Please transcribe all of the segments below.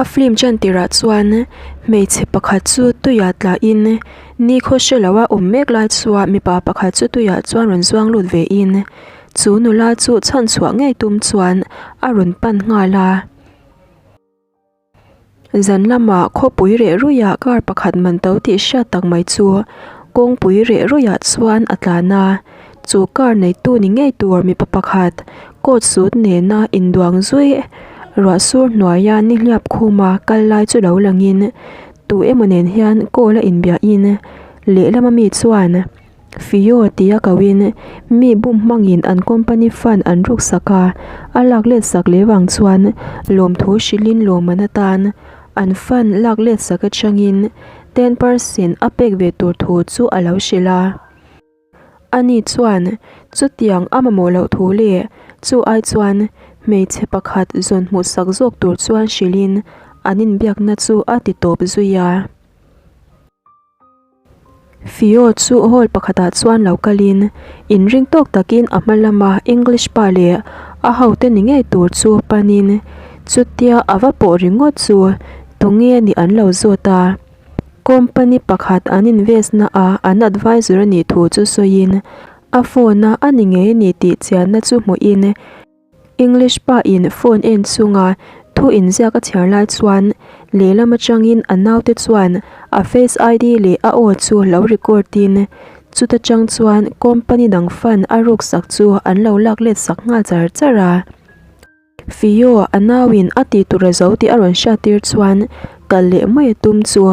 A film chan tirah chuan hmeichhe pakhat chu tuiah tla in nikhaw hre lo a awm mek lai chuan mipa pakhat chu tuiah chuan rawn zuang lut ve in chu nula chu chhan chhuah ngei tum chuan a rawn pan nghal a. Zan lamah khawpui reh ruihah car pakhat man to tih hriat tak mai chu kawngpui reh ruihah chuan a tlan a chu car neitu ni ngei tur mipa pakhat coat suit nena induang zui ruah sur hnuaia nihliap khuma kal lai chu lo langin tu emaw nen hian call a inbiahin lehlam ami chuan Fio tia kohin mi bum hmangin an company fund an ruk sak a, a lak let sak leh vang chuan lawmthu hrilhin lawmman atan an fund lak let sak atangin 10% a pek ve tur thu chu a lo hrilh a. Ani chuan chutiang a mamawh loh thu leh chu ai chuan hmeichhe pakhat zawn hmuh sak zawk tur chuan hrilhin an inbiakna chu a ti tawp zui a. Fio chu hall pakhatah chuan lo kalin inring tawk takin a hma lama English pa leh a hote ni ngei tur chu panin chutia a va pawh ringawt chu tunge nih an lo zawt a. Company pakhat an invest na a an advisor a nih thu chu sawiin a phone a a ni ngei a ni tih chianna chu hmuhin English pa in phone en chunga thu inziak a chhiar lai chuan lehlam atangin a naute chuan a face id leh a aw chu lo record in chuta tang chuan company dang fund a ruk sak chu an lo lak let sak nghal char char a. Fio, a nauin a ti tur a zo tih a rawn hriat tir chuan kal leh mai a tum chu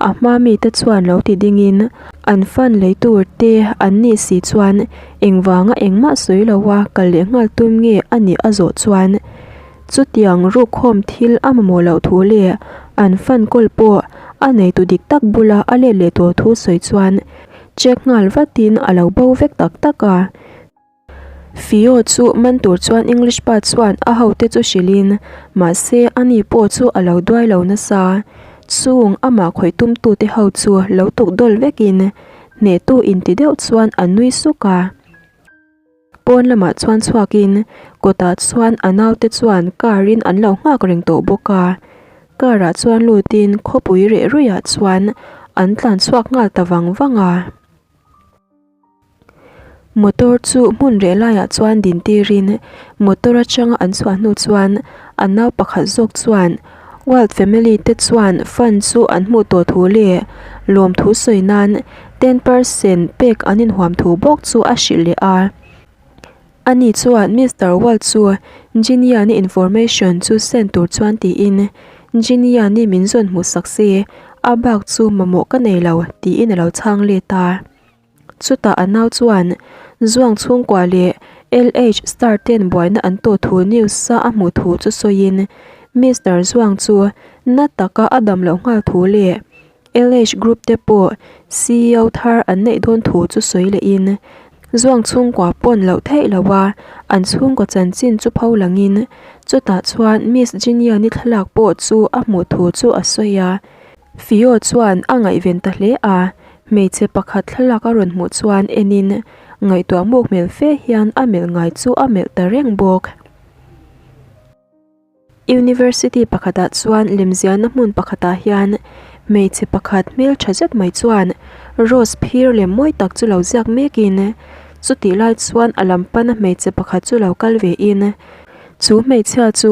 a hma mite chuan lo ti dingin an fan lei tur te an nih si chuan engvanga engmah sawi loa kal leh nghal tum nge a nih a zawh chuan chutiang rukkhawm thil a mamawh loh thu leh an fan kawl pawh a neitu dik tak bula a let leh tawh thu sawi chuan check nghal vatin a lo bo vek tak tak a. Fio chu man tur chuan English pa chuan a hote chu hrilhin, mahse ani pawh chu a lo duai lo nasa. Chung amah khawih tumtute ho chu lo tuk dawl vekin hnehtu inti deuh chuan a nui suk a. Pawn lamah chuan chhuakin kawtah chuan a naute chuan car in an lo nghak reng tawh bawk a. Car ah chuan lutin khawpui reh ruihah chuan an tlan chhuak nghal ta vang vang a. Motor chu hmun reh laiah chuan din tirin motor atanga an chhuah hnu chuan a nau pakhat zawk chuan wild family te chuan fund chu an hmuh tawh thu leh lawmthu sawi nan 10% pek an inhuam thu bawk chu a hrilh leh a. Ani chuan Mister Wild chu Giniani information chu send tur chuan tiin Giniani min zawn hmuh sak se a bak chu mamawh ka nei lo tiin a lo chhang let a. Chutah a nau chuan Zuang chhungkua leh LH star ten buaina an tawh thu news a a hmuh thu chu sawiin Mister Zuang chu na taka a dam loh nghal thu leh LH group te pawh ceo thar an neih dawn thu chu sawi lehin Zuang chhungkua pawn loh theih lo a an chhungkaw chanchin chu pho langin chutah chuan Miss Giniani thlalak pawh chu a hmuh thu chu a sawi a. Fio chuan a ngaihven ta hle a, hmeichhe pakhat thlalak a rawn hmuh chuan enin ngaihtuah muk hmel fe hian a melh ngai chu a melh ta reng bawk. University pakhatah chuan lemziahna hmun pakhatah hian hmeichhe pakhat hmel tha zet mai chuan rose phir lem mawi tak chu lo ziak mekin chutih lai chuan a lam pana hmeichhe pakhat chu lo kal vein chu hmeichhia chu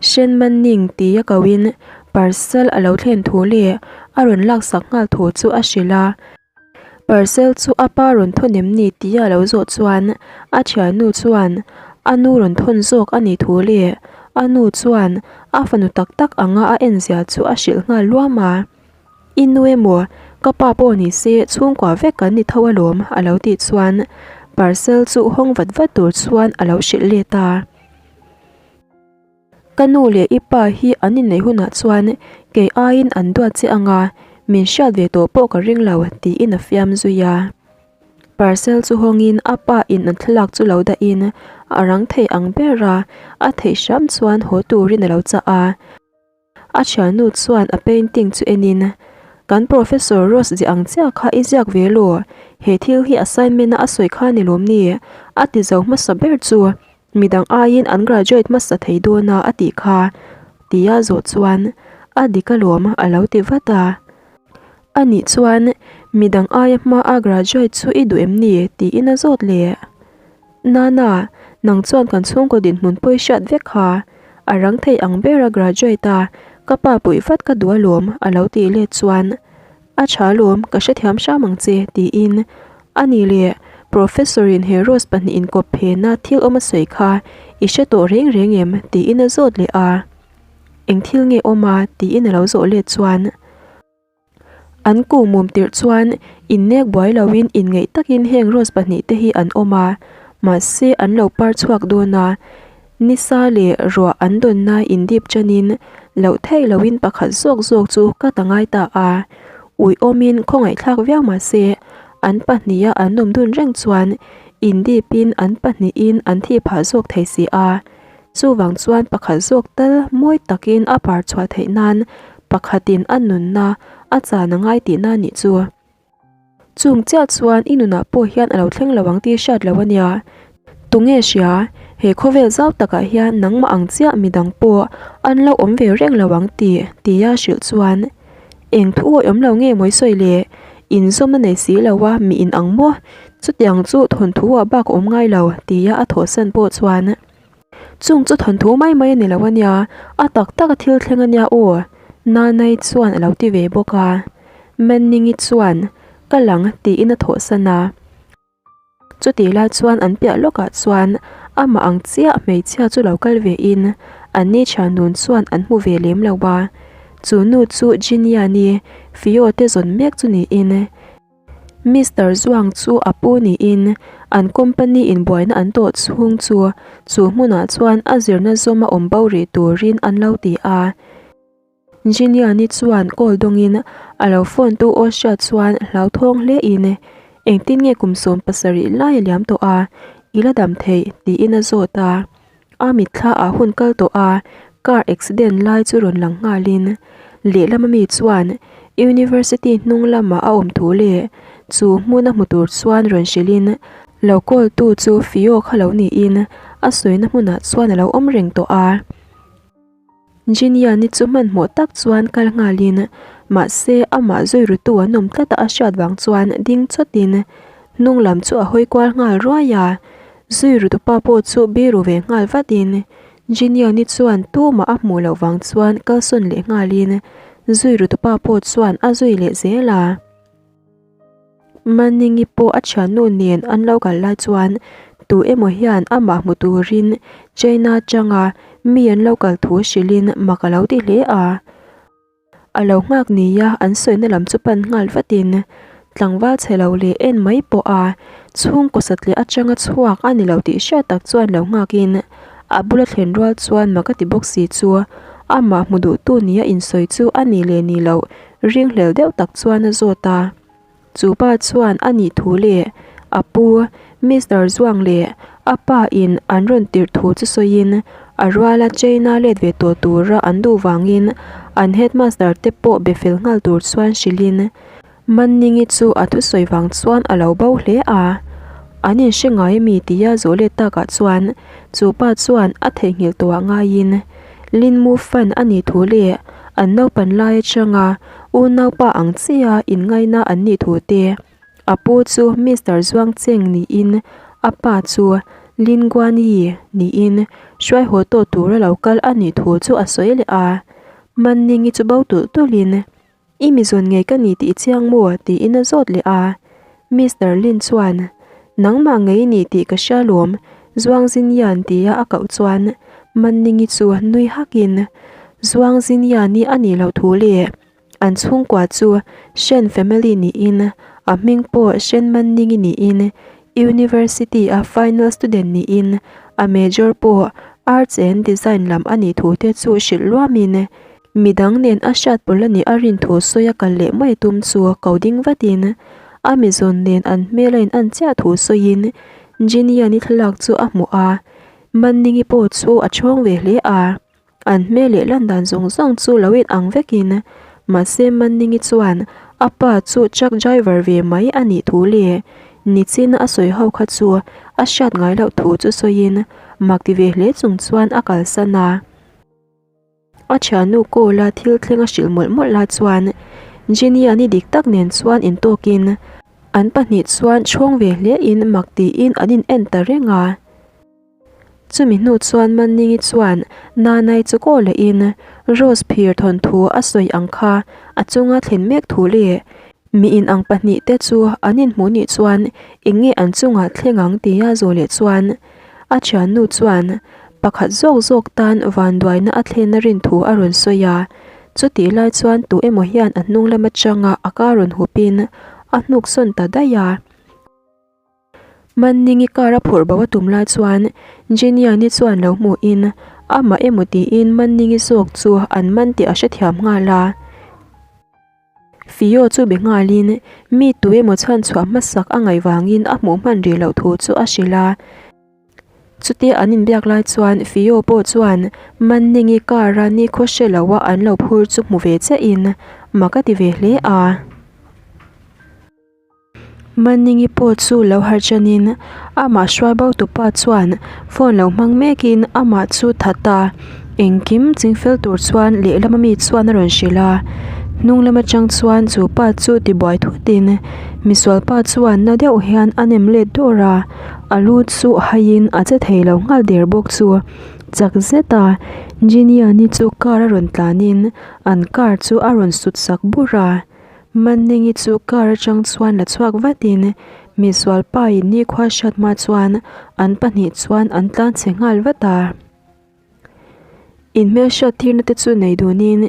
Shen Man Ning tia koin parcel a lo thlen thu leh a rawn laksak nghal thu chu a hrilh a. Parcel chu a pa rawn thawn em ni tia a lo zawh chuan a thiannu chuan a nu rawn thawn zawk a nih thu leh a nu chuan a fanu tak tak anga a en zia chu a hrilh nghal luam a. I nu emaw ka pa pawh ni se chhungkua vek kan ni tho alawm a lo tih chuan parcel chu hawng vat vat tur chuan a lo hrilh let a. Ka nu leh i pa hi an inneih hunah chuan kei aiin an duat che ang a, min hriat ve tawh pawh ka ring lo, tiin a fiam zui a. Parcel chu hawngin a pa in an thlalak chu lo dahin a rang thei ang ber a, a theih hram chuan haw turin a lo chah a. A thiannu chuan a painting chu enin, Kan Professor Rose ziah ang chiah kha i ziak ve law, he thil hi assignment a a sawi kha ni lawm ni? A ti zo hmasa ber chu midang aiin an graduate hmasa thei dawn a a tih kha, tia zawh chuan. A dik alawm a lo ti vat a. Anih chuan midang aia hma a graduate chu i duh em ni? tiin a zawt leh. Nana, nang chuan kan chhungkaw dinhmun pawi hriat vek kha. A rang thei ang ber a graduate a, ka pa puih vat ka duh alawm a lo tih let chuan A tha alawm, ka hrethiam hram ang che tiin A ni le, Professor in he rose pahnih inkawp phena thil awm a sawi kha i hre tawh reng reng em? tiin a zawt leh a. Eng thil nge awm a? tiin a lo zawh let chuan. An kuhmum tirh chuan innek buai loin inngeih takin heng rose pahnihte hi an awm a, mahse an lo par chhuak dawn a, nisa leh ruah an dawnna indip chanin loh theih loin pakhat zawk zawk chu ka ta ngai ta a, uiawmin khawngaihthlak viau mahse an pahniha an awm dun reng chuan indipin an pahnihin an thih phah zawk thei si a. Chuvang chuan pakhat zawk tal mawi takin a par chhuah theih nan pakhatin a nunna a chan a ngai tihna nih chu. Chung chiah chuan i nunah pawh hian a lo thleng lo ang tih hriat lo a nia. Tunge hria, he khawvel zau takah hian nangmah ang chiah midang pawh an lo awm ve reng lo ang tih tia hrilh chuan eng thu awih awm lo nge mawi sawi le, inzawmna nei si lo a mi in ang maw? Chutiang chu thawnthu ah bak a awm ngai lo tia a thawhsan pawh chuan. Chung chu thawnthu mai mai a ni lo a nia, a tak tak a thil thleng a nia aw, Nanai chuan a lo ti ve bawk a. Manningi chuan, Ka lang tiin a thawhsan a. Chutih lai chuan an piah lawkah chuan amah ang chiah hmeichhia chu lo kal ve in anni thian nun chuan an hmu ve lem lo a. Chu nu chu Giniani Fio te zawn mek chu niin Mister Zhuang chu a pu niin an company in buaina an tawh chhung chu chu hmunah chuan a zirna zawma awm bo rih turin an lo ti a. Giniani chuan call dawngin a lo phone tu aw hriat chuan hlauthawng hle in engtin nge kum 70 lai a liam tawh a, i la dam theih tiin a zawt a. A mitthla ah hun kal tawh a, car accident lai chu rawn lang nghalin lehlam ami chuan University hnung lamah a awm thu leh chu hmun a hmu tur chuan rawn hrilhin lo call tu chu Fio kha lo niin a sawina hmunah chuan a lo awm reng tawh a. Giniani chu hmanhmawh tak chuan kal nghalin mahse amah zui rutu an awm tlat a a hriat vang chuan ding chawtin hnung lam chu a hawi kual nghal ruai a. Zui rutupa pawh chu biru ve nghal vatin Giniani chuan tumah a hmuh loh vang chuan kalsawn leh nghalin zui rutupa pawh chuan a zui leh zel a. Manningi pawh a thiannu nen an lo kal lai chuan tu emaw hian amah hmu turin China atanga mi an lo kal thu hrilhin mak a lo ti hle a. A lo nghak nia an sawina lam chu pan nghal vatin tlangval chhe lo leh en mai pawh a chhungkaw satliah atanga chhuak a ni lo tih hriat tak chuan lo nghakin a bula thlen rual chuan mak a ti bawk si chu amah hmu duhtu nia insawi chu a ni leh ni loh Ringhlel deuh tak chuan a zawt a. Chu pa chuan a nih thu leh a pu Mister Zhuang leh a pa in an rawn tirh thu chu sawiin a ruala China let ve tawh tura an duh vangin an headmaster te pawh be fel nghal tur chuan hrilhin Manningi chu a thusawi vang chuan a lo bo hle a. An inhre ngai ami tia zawh let takah chuan chu pa chuan a theihnghilh tawhah ngaiin Lin Mu Fan a nih thu leh an naupan lai atanga unaupa ang chiah inngaina an nih thu te, a pu chu Mister Zhuang Cheng niin a pa chu Lin Guan Yi niin hruai haw tawh tura lo kal a nih thu chu a sawi leh a. Manningi chu bo tulh tulhin I mi zawn ngei ka ni tih i chiang maw? tiin a zawt leh a. Mister Lin chuan, Nangmah ngei i ni tih ka hria lawm, Zhuang Zinyan tia a koh chuan Manningi chu nui hakin, Zhuang Zinyan i a nih loh thu leh an chhungkua chu Shen family niin a hming pawh Shen Manningi niin University a final student niin a major pawh Arts and Design lam a nih thu te chu hrilh luamin Midang nen a hriat pawlh a nih a rin thu sawi a kal leh mai tum chu ko ding vatin a mizawn nen an hmel a in en chiah thu sawiin Giniani thlalak chu a hmuh a, Manningi pawh chu a chhawng ve hle a, an hmel leh lan dan zawng zawng chu lo in ang vekin mahse Manningi chuan a pa chu truck driver ve mai a nih thu leh nichina a sawi ho kha chu a hriat ngai loh thu chu sawiin mak ti ve hle chung chuan a kalsan a. A thiannu call a thil thleng a hrilh mawlh mawlh lai chuan Geniani dik tak nen chuan intawkin an pahnih chuan chhawng ve hle in mak tiin an in en ta reng a. Chumi hnu chuan Manningi chuan Nanai chu call leh in Rose phir thawnthu a sawi ang kha a chunga thlen mek thu leh Mi in ang pahnih te chu an inhmuh nih chuan eng nge an chungah thleng ang tia zawh leh chuan a thiannu chuan pakhat zawk zawk tan vanduaina a thlenna rin thu a rawn sawi a. Chutih lai chuan tu emaw hian a hnung lam atanga a kar rawn hupin a hnuk sawn ta daih a. Manningi car a phurh bo a tum lai chuan Geniani chuan lo hmuhin amah emaw tiin Manningi zawk chu an man tih a hrethiam nghal a. Fio chu be nghalin mi tu emaw chhan chhuah hmasak a ngaih vangin a hmuh hman rih loh thu chu a hrilh a. Chutia an inbiak lai chuan Fio pawh chuan Manningi car a nikhaw hre loa an lo phur chu hmu ve chiahin mak a ti ve hle a. Manningi pawh chu lo harh chanin amah hruai bo tupa chuan phone lo hmang mekin amah chu that a, engkim chingfel tur chuan lehlam ami chuan a rawn hrilh a, hnung lam atang chuan chu pa chu tibuai thutin misual pa chuan na deuh hian a nem let dawr a, a lu chu haiin a che thei lo nghal der bawk chu chak zet a, Geniani chu car a rawn tlanin an car chu a rawn sut sak bur a. Manningi chu car atang chuan la chhuak vatin misual pa in nikhua hriat hma chuan an pahnih chuan an tlan chhe nghal vat a. Inhmelhriat tirna te chu nei dunin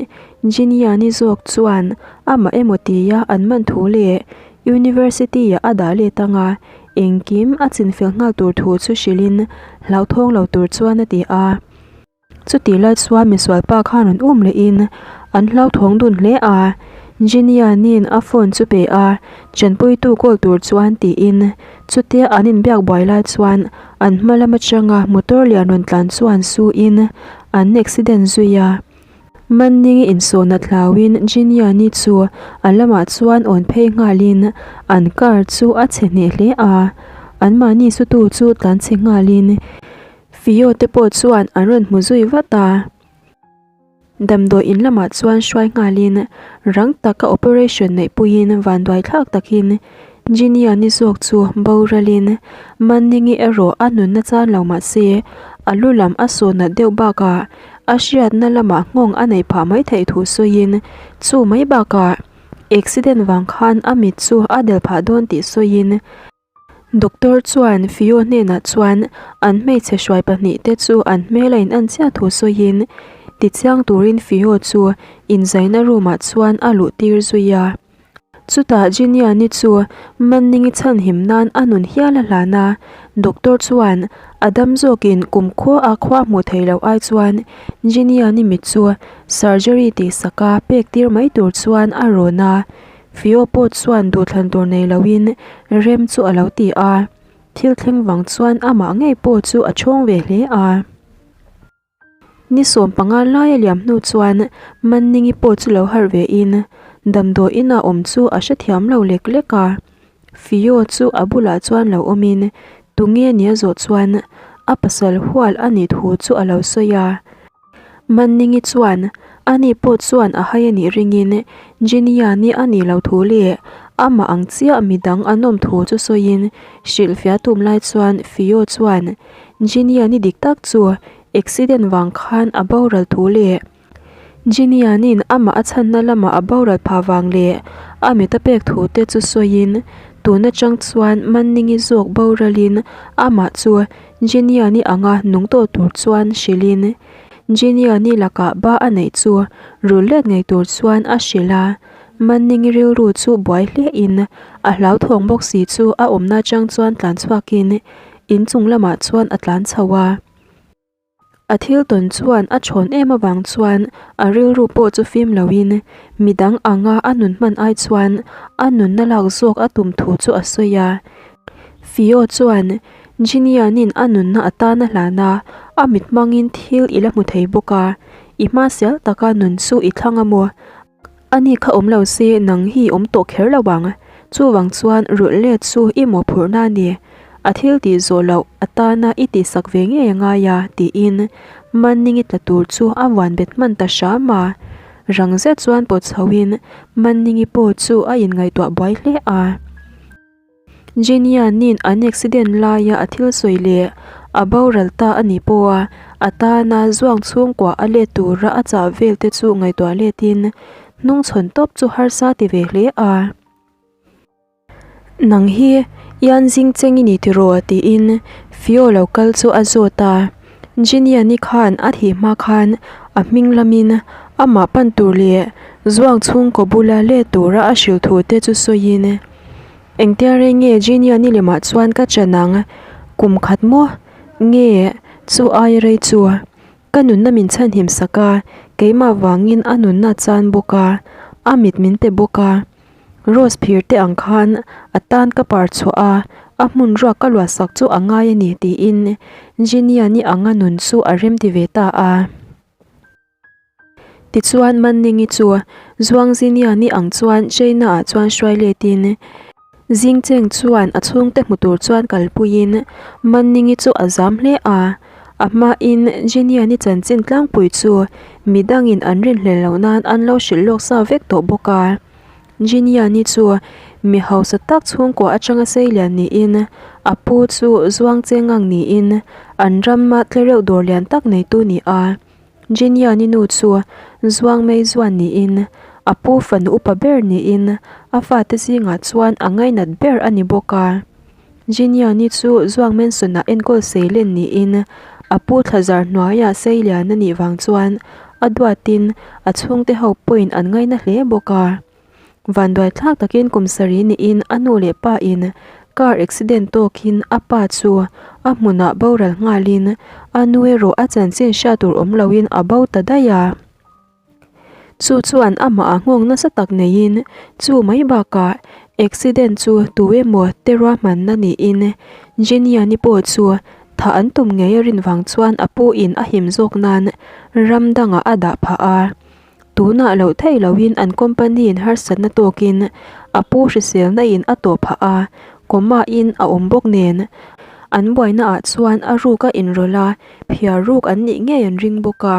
Giniani zawk chuan amah emaw tia an man thu leh University ah a dah let anga engkim a chinfel nghal tur thu chu hrilhin hlauthawng lo tur chuan a ti a. Chutih lai chuan misual pa khan rawn um lehin an hlauthawng dun hle a, Geniani'n a phone chu pe a, chanpuitu call tur chuan tiin chutia an inbiak buai lai chuan an hma lam atanga motor lian rawn tlan chuan suin an accident zui a. Manningi insawhna thlauin Geniani chu a lamah chuan awn phei nghalin an car chu a chhe hneh hle a, anmahni sutu chu tlan chhe nghalin Fio te pawh chuan an rawn hmu zui vat a, damdawi in lamah chuan hruai nghalin rang taka operation neih puiin vanduai thlak takin Genia ni zawk chu boralin Manningi erawh a nunna chan lo mah se a lu lam a saw nat deuh bakah a hriatna lamah nghawng a neih phah mai theih thu sawiin chu mai bakah accident vang khan a mit chu a del phah dawn tih sawiin Doctor chuan Fio hnenah chuan an hmeichhe hruai pahnih te chu an hmel a in en chiah thu sawiin tichiang turin Fio chu inzaina room ah chuan a luh tir zui a. Chutah Giniani chu Manningi chhanhim nan a nun hial a hlan a, Doctor chuan a dam zawkin kumkhua a khua hmuh theih loh ai chuan Giniani mit chu surgery tihsak a pek tir mai tur chuan a rawn a. Fio pawh chuan duhthlan tur nei loin rem chu a lo ti a, thil thleng vang chuan amah ngei pawh chu a chhawng ve hle a. Ni 15 laia liam hnu chuan Manningi pawh chu lo harh vein damdawi ina awm chu a hrethiam lo lek lek a. Fio chu a bulah chuan lo awmin tunge nia zawh chuan a pasal hual a nih thu chu a lo sawi a. Manningi chuan, Ani pawh chuan a hai a nih ringin Geniani a nih lo thu leh amah ang chiah midang an awm thu chu sawiin hrilhfiah tum lai chuan Fio chuan Geniani dik tak chu accident vang khan a boral thu leh Geniani'n amah a chhanna lamah a boral phah vang leh a mit a pek thu te chu sawiin tun atang chuan Manningi zawk boralin amah chu Geniani anga nung tawh tur chuan hrilhin Geniani lakah ba a neih chu rul let ngei tur chuan a hrilh a. Manningi rilru chu buai hlein a hlauthawng bawk si chu a awmna atang chuan tlan chhuakin inchung lamah chuan a tlan chho a. A thil tawn chuan a thawn em avang chuan a rilru pawh chu fim loin midang anga a nun hman ai chuan a nunna lak zawk a tum thu chu a sawi a. Fio chuan Ginianin a nunna atan a hlan a, a mit hmangin thil i la hmu thei bawk a, i hma sial taka nun chu i thlang a maw? Ani kha awm lo se nang hi awm tawh kher lo ang. Chuvang chuan rulh let chu i mawhphurhna a ni. A thil tih zawh loh atana i tihsak ve ngei a ngai a, tiin. Manningi tla tur chu a vuan bet hman ta hram a. Rang zet chuan pawt chhoin Manningi pawh chu a inngaihtuah buai hle a. Genianin an accident laia a thil sawi leh a boral ta a nih pawha a tana zuang chhungkua a let tura a chah vel te chu ngaihtuah letin hnungchhawn tawp chu harsa ti ve hle a. Nang hi Ian zing cheng i ni tiraw? tiin Fio lo kal chu a zawt a. Geniani khan a thih hma khan a hming lamin amah pan tur leh zuang chhungkaw bula let tura a hrilh thu te chu sawiin, Engtia rei nge Geniani lemah chuan ka chan ang? Kum khat maw? Nge chu aia rei chu? Ka nunna min chhanhim sak a, keimah vangin a nunna a chan bawk a, a mit min pe bawk a. Rose phir te ang khan a tan ka par chhuah a, a hmun ruak ka luah sak chu a ngai a ni tiin Giniani anga nun chu a remti ve ta a. Tichuan Manningi chu Zuangziniani ang chuan China ah chuan hruai letin Zingcheng chuan a chhungte hmu tur chuan kalpuiin Manningi chu a zam hle a, a hmain Giniani chanchin tlangpui chu midangin an rinhlel loh nan an lo hrilh lawk sa vek tawh bawk a. Giniani chu mi hausa tak chhungkua atanga seilian niin a pu chu Zuangchengang niin an rama tlereuh dawr lian tak neitu ni a. Giniani nu chu Zuang Mei Zuan niin a pu fanu upa ber niin a fate zingah chuan a ngainat ber a ni bawk a. Giniani chu Zuang Mansion-ah enkawl seilen niin a pu thlazar hnuaiah seilian a nih vang chuan a duatin a chhungte ho pawhin an ngaina hle bawk a. Vanduai thlak takin kum sarih niin a nu leh pa in car accident tawkin a pa chu a hmunah boral nghalin a nu erawh a chanchin hriat tur awm loin a bo ta daih a. Chu chuan amah ah nghawng nasa tak neiin chu mai bakah accident chu tu emaw te ruahmanna niin Geniani pawh chu thah an tum ngei a rin vang chuan a pu in a him zawk nan ram dangah a dah phah a. Tunah loh theih lohin an company in harsatna tawkin a pu hriselna in a tawh phah a, coma in a awm bawk nen an buaina ah chuan a ruk a inrawlh a, phiar ruk an nih ngei an ring bawk a.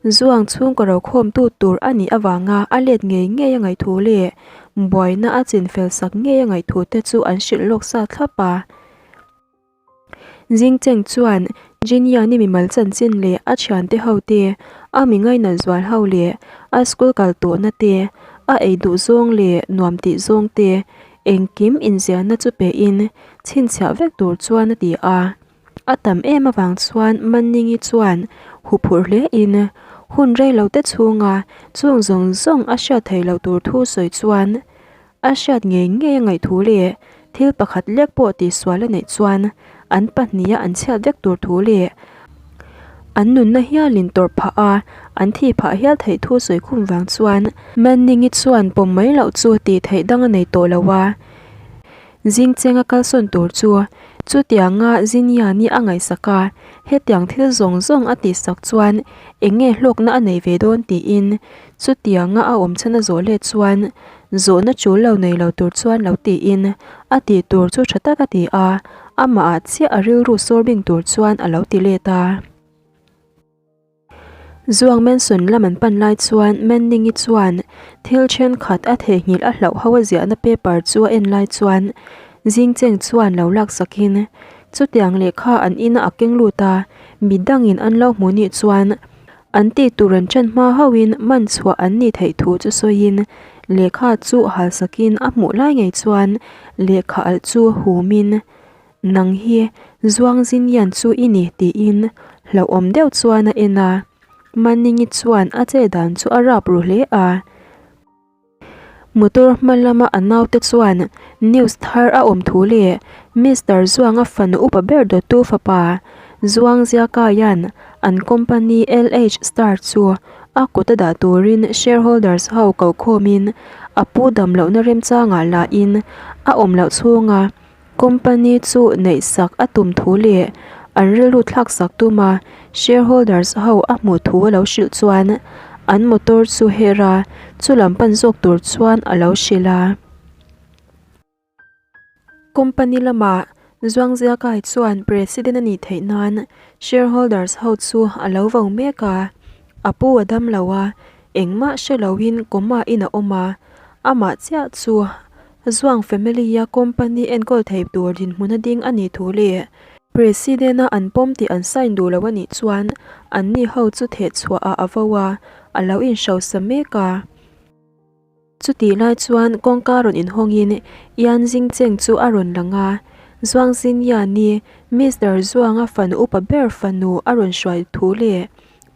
Zuang chhungkaw rokhawm tu tur a nih avanga a let ngei ngei a ngaihthu leh buaina a chinfel sak ngei a ngaihthu te chu an hrilh lawk sa thlap a. Jingcheng chuan Jiniani mimal chanchin leh a thiante ho te, a mi ngainat zual ho leh a school kal tawhna te, a ei duh zawng leh nuam tih zawng te, engkim inziahna chu pehin chhinchhiah vek tur chuan a ti a. A tam em avang chuan Manningi chuan huphurh hlein hun rei lo te chhunga chung zawng zawng a hriat theih loh tur thu sawi chuan A hriat ngei ngei a ngaihthu leh thil pakhat lek pawh tihsual a neih chuan an pahniha an chhiat vek tur thu leh an nunna hialin tawrh phah a, an thih phah hial theih thu sawi khum vang chuan Manning-i chuan pawm mai loh chu tih theih dang a nei tawh lo a. Zingchenga kalsawn tur chu chutianga Ziniani a ngaihsak a, hetiang thil zawng zawng a tihsak chuan eng nge hlawkna a nei ve dawn tiin chutianga a awm chhan a zawh let chuan Zawhna tul lo nei lo tur chuan lo tiin a tih tur chu tha tak a ti a, amah ah chiah a rilru sawr bing tur chuan a lo ti let a. Zuang Manson lam an pan lai chuan Manning-i chuan thil thenkhat a theihnghilh a hlauh ho a ziahna paper chu a en lai chuan Zingcheng chuan lo laksakin chutiang lehkha an ina a keng lut a, midangin an lo hmuh nih chuan An tih tur an ṭan hma hauhin man chhuah an nih theih thu chu sawiin lehkha chu halsakin a hmuh lai ngei chuan lehkha alh chu humin Nang hi Zuang Zinyan chu i ni tiin hlauhawm deuh chuan a en a. Maningi chuan a che dan chu a rap ru hle a. Motor hma lama a naute chuan news thar a awm thu leh Mister Zuanga fanu upa ber dawttu fapa Zuang Ziakaia'n an company LH Star chu a kut a dah turin shareholders ho kokhawmin a pu dam lohna remchangah lahin a awm loh chhunga Company chu neih sak a tum thu leh an rilru thlak sak tuma shareholders ho a hmuh thu a lo hrilh chuan an motor chu her a, chu lam pan zawk tur chuan a lo hrilh a. Company lamah. Zuangziakai chuan President a nih theih nan shareholders ho chu a lo vo mek a, a pu a dam lo a, engmah hre loin coma in a awm a, amah chiah chu Zuang family a company enkawl thei tur dinhmun a ding a nih thu leh President a an pawm tih an sign duh lo a nih chuan anni ho chu theh chhuah ah a vo a, a lo inhrosa mek a. Chutih lai chuan kawngka rawn inhawngin Yan Jingcheng chu a rawn lang a, Zhuang Xinyani, Mister Zhuang-a fanu upa ber fanu a rawn hruai thu leh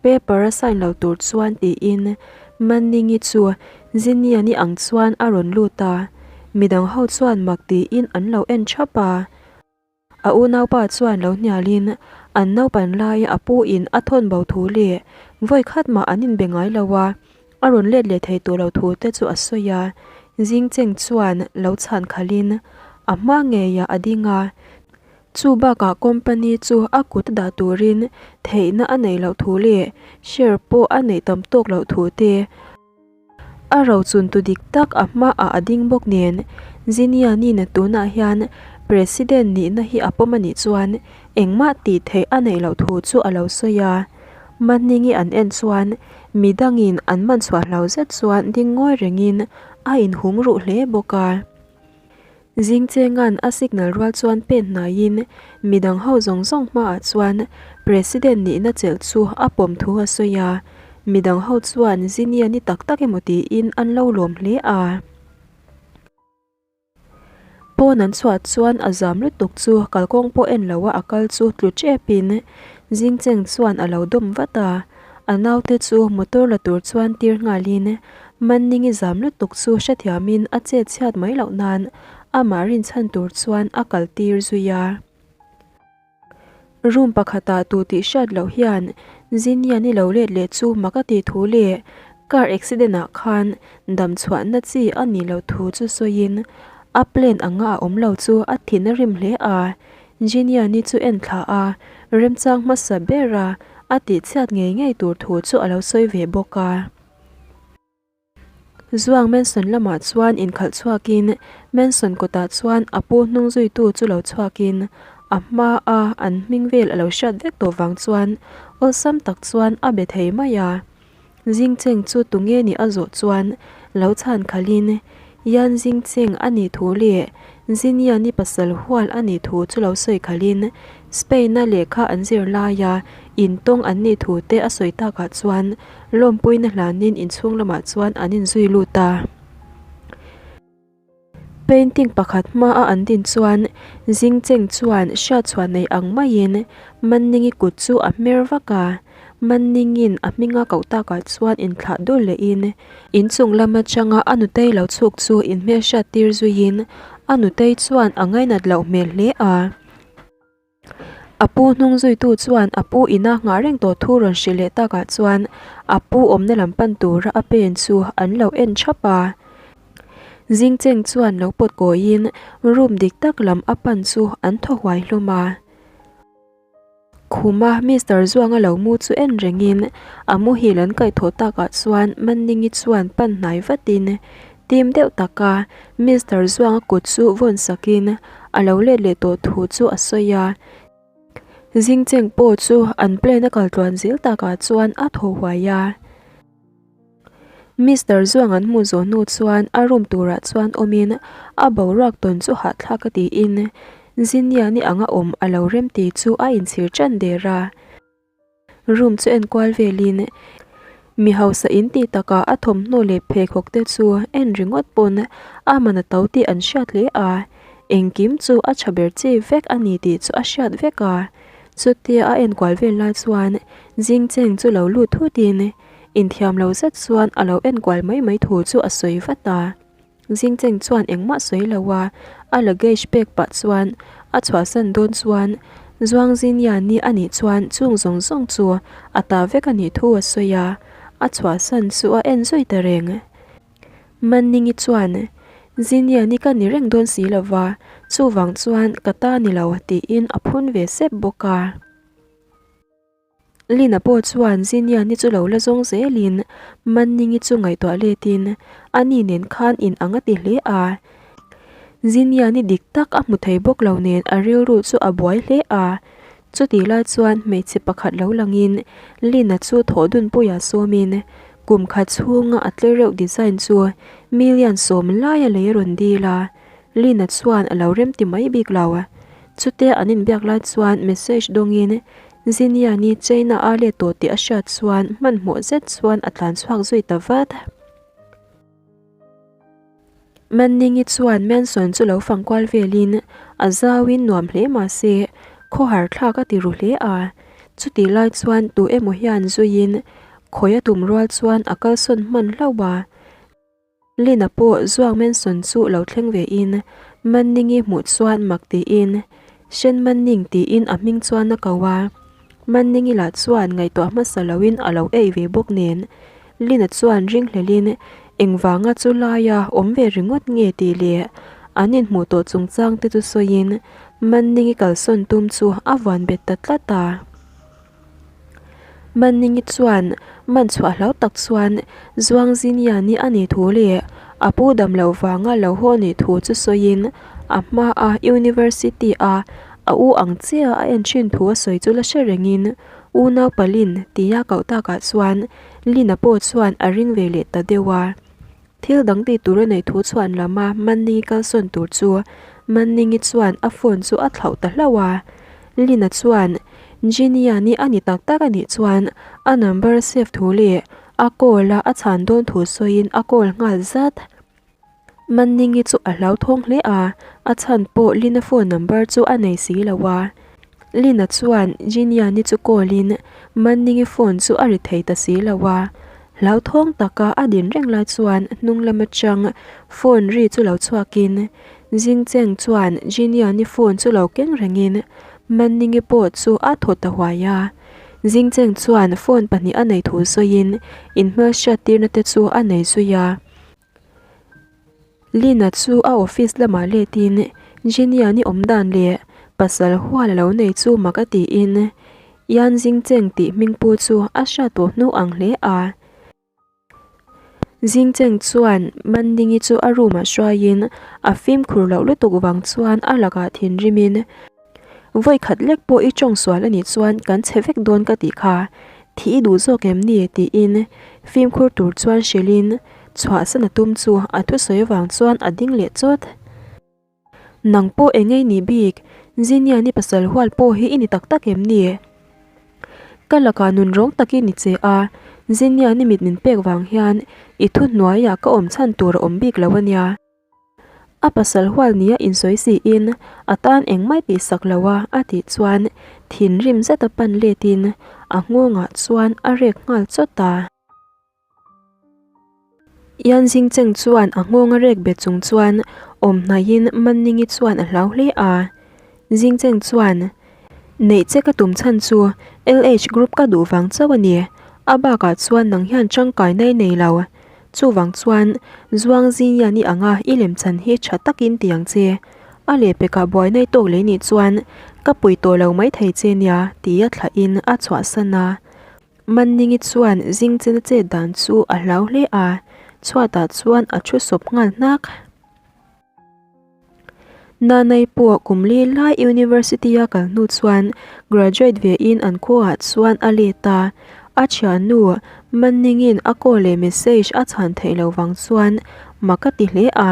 paper a sign lo tur chuan tiin Manningi chu Xinyani ang chuan a rawn lut a, midang ho chuan mak tiin an lo en thap a. A unaupa chuan lo hnialin an naupan laia a pu in a thawn bo thu leh vawi khat mah an inbe ngai lo a, a rawn let leh thei tawh lo thu te chu a sawi a. Zingcheng chuan lo chhan khalhin a hma ngeiah a ding a, chu bakah company chu a kut a dah turin theihna a neih loh thu leh share pawh a neih tam tawk loh thu te, A rochun tu dik tak a hmaah a ding bawk nen, Ziniani'n tunah hian President nihna hi a pawm a nih chuan engmah tih theih a neih loh thu chu a lo sawi a. Mahningi an en chuan midangin an man chhuah hlau zet chuan ding ngawi rengin a inhum ruh hle bawk a. Zingchenga'n a signal rual chuan pen hnaiin midang ho zawng zawng hmaah chuan President nihna chelh chu a pawm thu a sawi a, midang ho chuan Zinia ni tak tak emaw tiin an lo lawm hle a. Pawn an chhuah chuan a zam lutuk chu kalkawng pawh en loa a kal chu tlu tepin Zingcheng chuan a lo dawm vat a, a naute chu motor la tur chuan tir nghalin Manningi zam lutuk chu hrethiamin a chet chhiat mai loh nan amah rinchhan tur chuan a kal tir zui a. Room pakhatah tu tih hriat loh hian Ziniani lo let leh chu mak a tih thu leh car accident ah khan dam chhuahna chi a nih loh thu chu sawiin a plan anga a awm lo chu a thin a rim hle a. Ziniani chu en thla a, remchang hmasa bera a tih chhiat ngei ngei tur thu chu a lo sawi ve bawk a. Zuang Mansion lamah chuan inkhalh chhuakin Mansion kawtah chuan a pu hnung zuitu chu lo chhuakin a hmaa an hming vel a lo hriat vek tawh vang chuan awlsam tak chuan a be thei mai a. Zingcheng chu tunge nih a zawh chuan lo chhan khalhin Yan Zingcheng a nih thu leh Ziniani pasal hual a nih thu chu lo sawi khalhin Spain-a lehkha an zir laia intawng an nih thu te a sawi takah chuan Lawmpuina hlanin inchhung lamah chuan an inzui lut a. Painting pakhat hmaa an din chuan Zingcheng chuan hriatchhuah nei ang maiin Manningi kut chu a hmer vak a. Manningin a hminga koh takah chuan inthlah dul lehin inchung lam atanga a nutei lo chhuk chu inhmelhriat tir zuiin a nutei chuan a ngainat loh hmel hle a. A pu hnung zuitu chuan a pu ina nghah reng tawh thu rawn hrilh leh takah chuan a pu awmna lam pan tura a pen chu an lo en thap a. Zingcheng chuan lo pawt kawiin room dik tak lam a pan chu an thaw huai hlawm a. Khuma Mister Zuanga lo mu chu en rengin a muhil an kaihthawh takah chuan Manningi chuan pan hnai vatin Tim deuh taka Mister Zuanga kut chu vawn sakin a lo let leh tawh thu chu a sawi a. Zingcheng pawh chu an plane a kal tluan zel takah chuan a thaw huai a. Mister Zuang an hmuh zawh hnu chuan a room turah chuan awmin a boruak tawn chu hahthlak a tiin Ziniani anga awm a lo rem tih chu a inchhir tan der a. Room chu en kual velin mi hausa in tih takah a thawmhnaw leh pheikhawk te chu en ringawt pawn a man a to tih an hriat hle a, engkim chu a tha ber chi vek a ni tih chu a hriat vek a. Chutia a en kual vel lai chuan Jingcheng chu lo lut thutin inthiam lo zet chuan a lo en kual mai mai thu chu a sawi vat a. Zingcheng chuan engmah sawi lo a, a luggage pek pah chuan a chhuahsan dawn chuan Zuang Ziniani a nih chuan chung zawng zawng chu a ta vek a nih thu a sawi a, a chhuahsan chu a en zui ta reng. Manningi chuan, Ziniani ka ni reng dawn si lo va, chuvang chuan ka ta ni lo tiin a phun ve sep bawk a. Lina pawh chuan Ziniani chu lo la zawng zelin Manningi chu ngaihtuah letin ani nen khan in ang a ti hle a. Ziniani dik tak a hmu thei bawk lo nen a rilru chu a buai hle a. Chutih lai chuan hmeichhe pakhat lo langin Lina chu thawhdunpuia sawmin kum khat chhunga a tlereuh design chu million sawm laia lei a rawn dil a. Lina chuan a lo remti mai bik lo. Chutia an inbiak lai chuan message dawngin Ziniani China a let tawh tih a hriat chuan hmanhmawh zet chuan a tlan chhuak zui ta vat. Manningi chuan Manson chu lo fang kual velin a zauin nuam hle mah se khawhar thlak a ti ru hle a. Chutih lai chuan tu emaw hian zuiin khawi a tum rual chuan a kalsawn hman hlauh a. Lina pawh Zuang Manson chu lo thleng vein Manningi hmuh chuan mak tiin Shen Manning tiin a hming chuan a ko a. Manningi lah chuan ngaihtuah hmasa loin a lo ei ve bawk nen Lina chuan ringhlelin engvanga chu laia awm ve ringawt nge tih leh an inhmuh tawh chungchang te chu sawiin Manningi kalsawn tum chu a vuan bet ta tlat a. Manningi chuan man chhuah hlau tak chuan Zuangziniani a nih thu leh a pu dam loh vanga lo haw nih thu chu sawiin a hmaa University a a u ang chiah a en thin thu a sawi chu la hre rengin unau Palin tia koh takah chuan Lina pawh chuan a ring ve leh ta deuh a. Thil dang tih tur a neih thu chhuan lama Manningi kalsawn tur chu Manningi chuan a phone chu a thlauh ta hlauh a. Lina chuan Giniani a ni tak tak a nih chuan a number save thu leh a call a a chhan dawn thu sawiin a call nghal zat. Manningi chu a hlauthawng hle a, a chhan pawh Lina phone number chu a nei si lo a. Lina chuan Giniani chu call in Manningi phone chu a ri thei ta si lo a. Hlauthawng taka a din reng lai chuan hnung lam atang phone ri chu lo chhuakin Jingcheng chuan Giniani phone chu lo keng rengin Manningi pawh chu a thaw ta huai a. Jingcheng chuan phone pahnih a nei thu sawiin inhmelhriat tirna te chu a nei zui a. Lina chu a office lamah letin Geniani awm dan leh pasal hual a lo nei chu mak a tiin Yan Jingcheng tih hmingpu chu a hriat tawh hnu ang hle a. Jingcheng chuan Mandingi chu a room ah hruaiin a fimkhur loh lutuk vang chuan a lakah thinrimin Vawi khat lek pawh i tawng sual a nih chuan kan chhe vek dawn ka tih kha, thih i duh zawk em ni? tiin fimkhur tur chuan hrilhin chhuahsan a tum chu a thusawi avang chuan a ding leh chawt. Nang pawh eng ei nih bik, Ziniani pasal hual pawh hi i ni tak tak em ni? Ka lakah nun rawng takin i che a, Ziniani mit min pek vang hian i thuhnuaiah ka awm chhan tur a awm bik lo a nia. A pasal hual nia insawi siin a tan engmah tih sak lo a a tih chuan thinrim zeta pan letin a nghawngah chuan a rek nghal chawt a. Yan Jingcheng chuan a nghawng a rek bet chung chuan awm hnaihin Manningi chuan a hlau hle a. Jingcheng chuan, Neih che ka tum chhan chu LH Group ka duh vang chauh a ni. A bakah chuan nang hian tangkai nai nei lo. Chuvang chuan, Zuang Zingian i anga i lemchan hi tha takin ti ang che. A lehpekah buaina i tawk leh nih chuan ka pui tawh lo mai thei che nia tia thlahin a chhuahsan a. Manningi chuan Zingchena chet dan chu a hlau hle a, chhuatah chuan a thu sawp nghal hnak. Nanai pawh kum li lai University a kal hnu chuan graduate ve in an khuaah chuan a let a, a thiannu Manningin a call leh message a chhan theih loh vang chuan mak a ti hle a,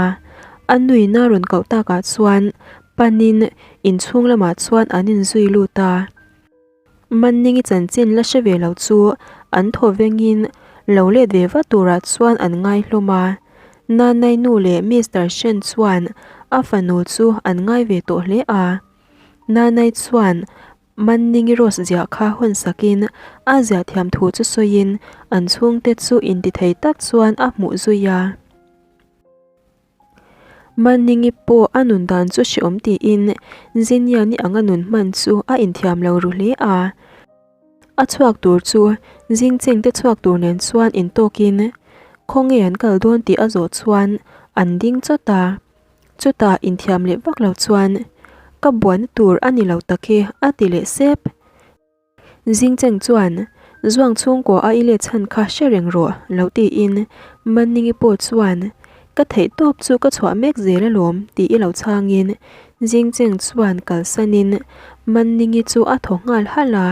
a nuina rawn koh takah chuan panin inchhung lamah chuan an inzui lut a. Manningi chanchin la hre ve lo chu an thaw vengin lo let ve vat turah chuan an ngai hlawm a. Nanai nu leh Mister Shen chuan a fanu chu an ngai ve tawh hle a. Nanai chuan Manningi rose ziah kha hawn sakin a ziah thiam thu chu sawiin an chhungte chu intithei tak chuan a hmuh zui a. Manningi pawh a nun dan chu hreawm tiin Ziniani anga nun hman chu a inthiam lo ru hle a. A chhuak tur chu Zingcheng te chhuak tur nen chuan intawkin khawnge an kal dawn tih a zawh chuan an ding chawt a. Chutah inthiam leh vak lo chuan, Ka buaina tur a ni lo tak e a ti leh sep. Zingcheng chuan, Zuang chhungkaw a i let chhan kha hre reng rawh, lo tiin Manningi pawh chuan, Ka theih tawp chu ka chhuah mek zel alawm tih i lo chhangin Jingcheng chuan kalsanin Manningi chu a thaw nghal halh a.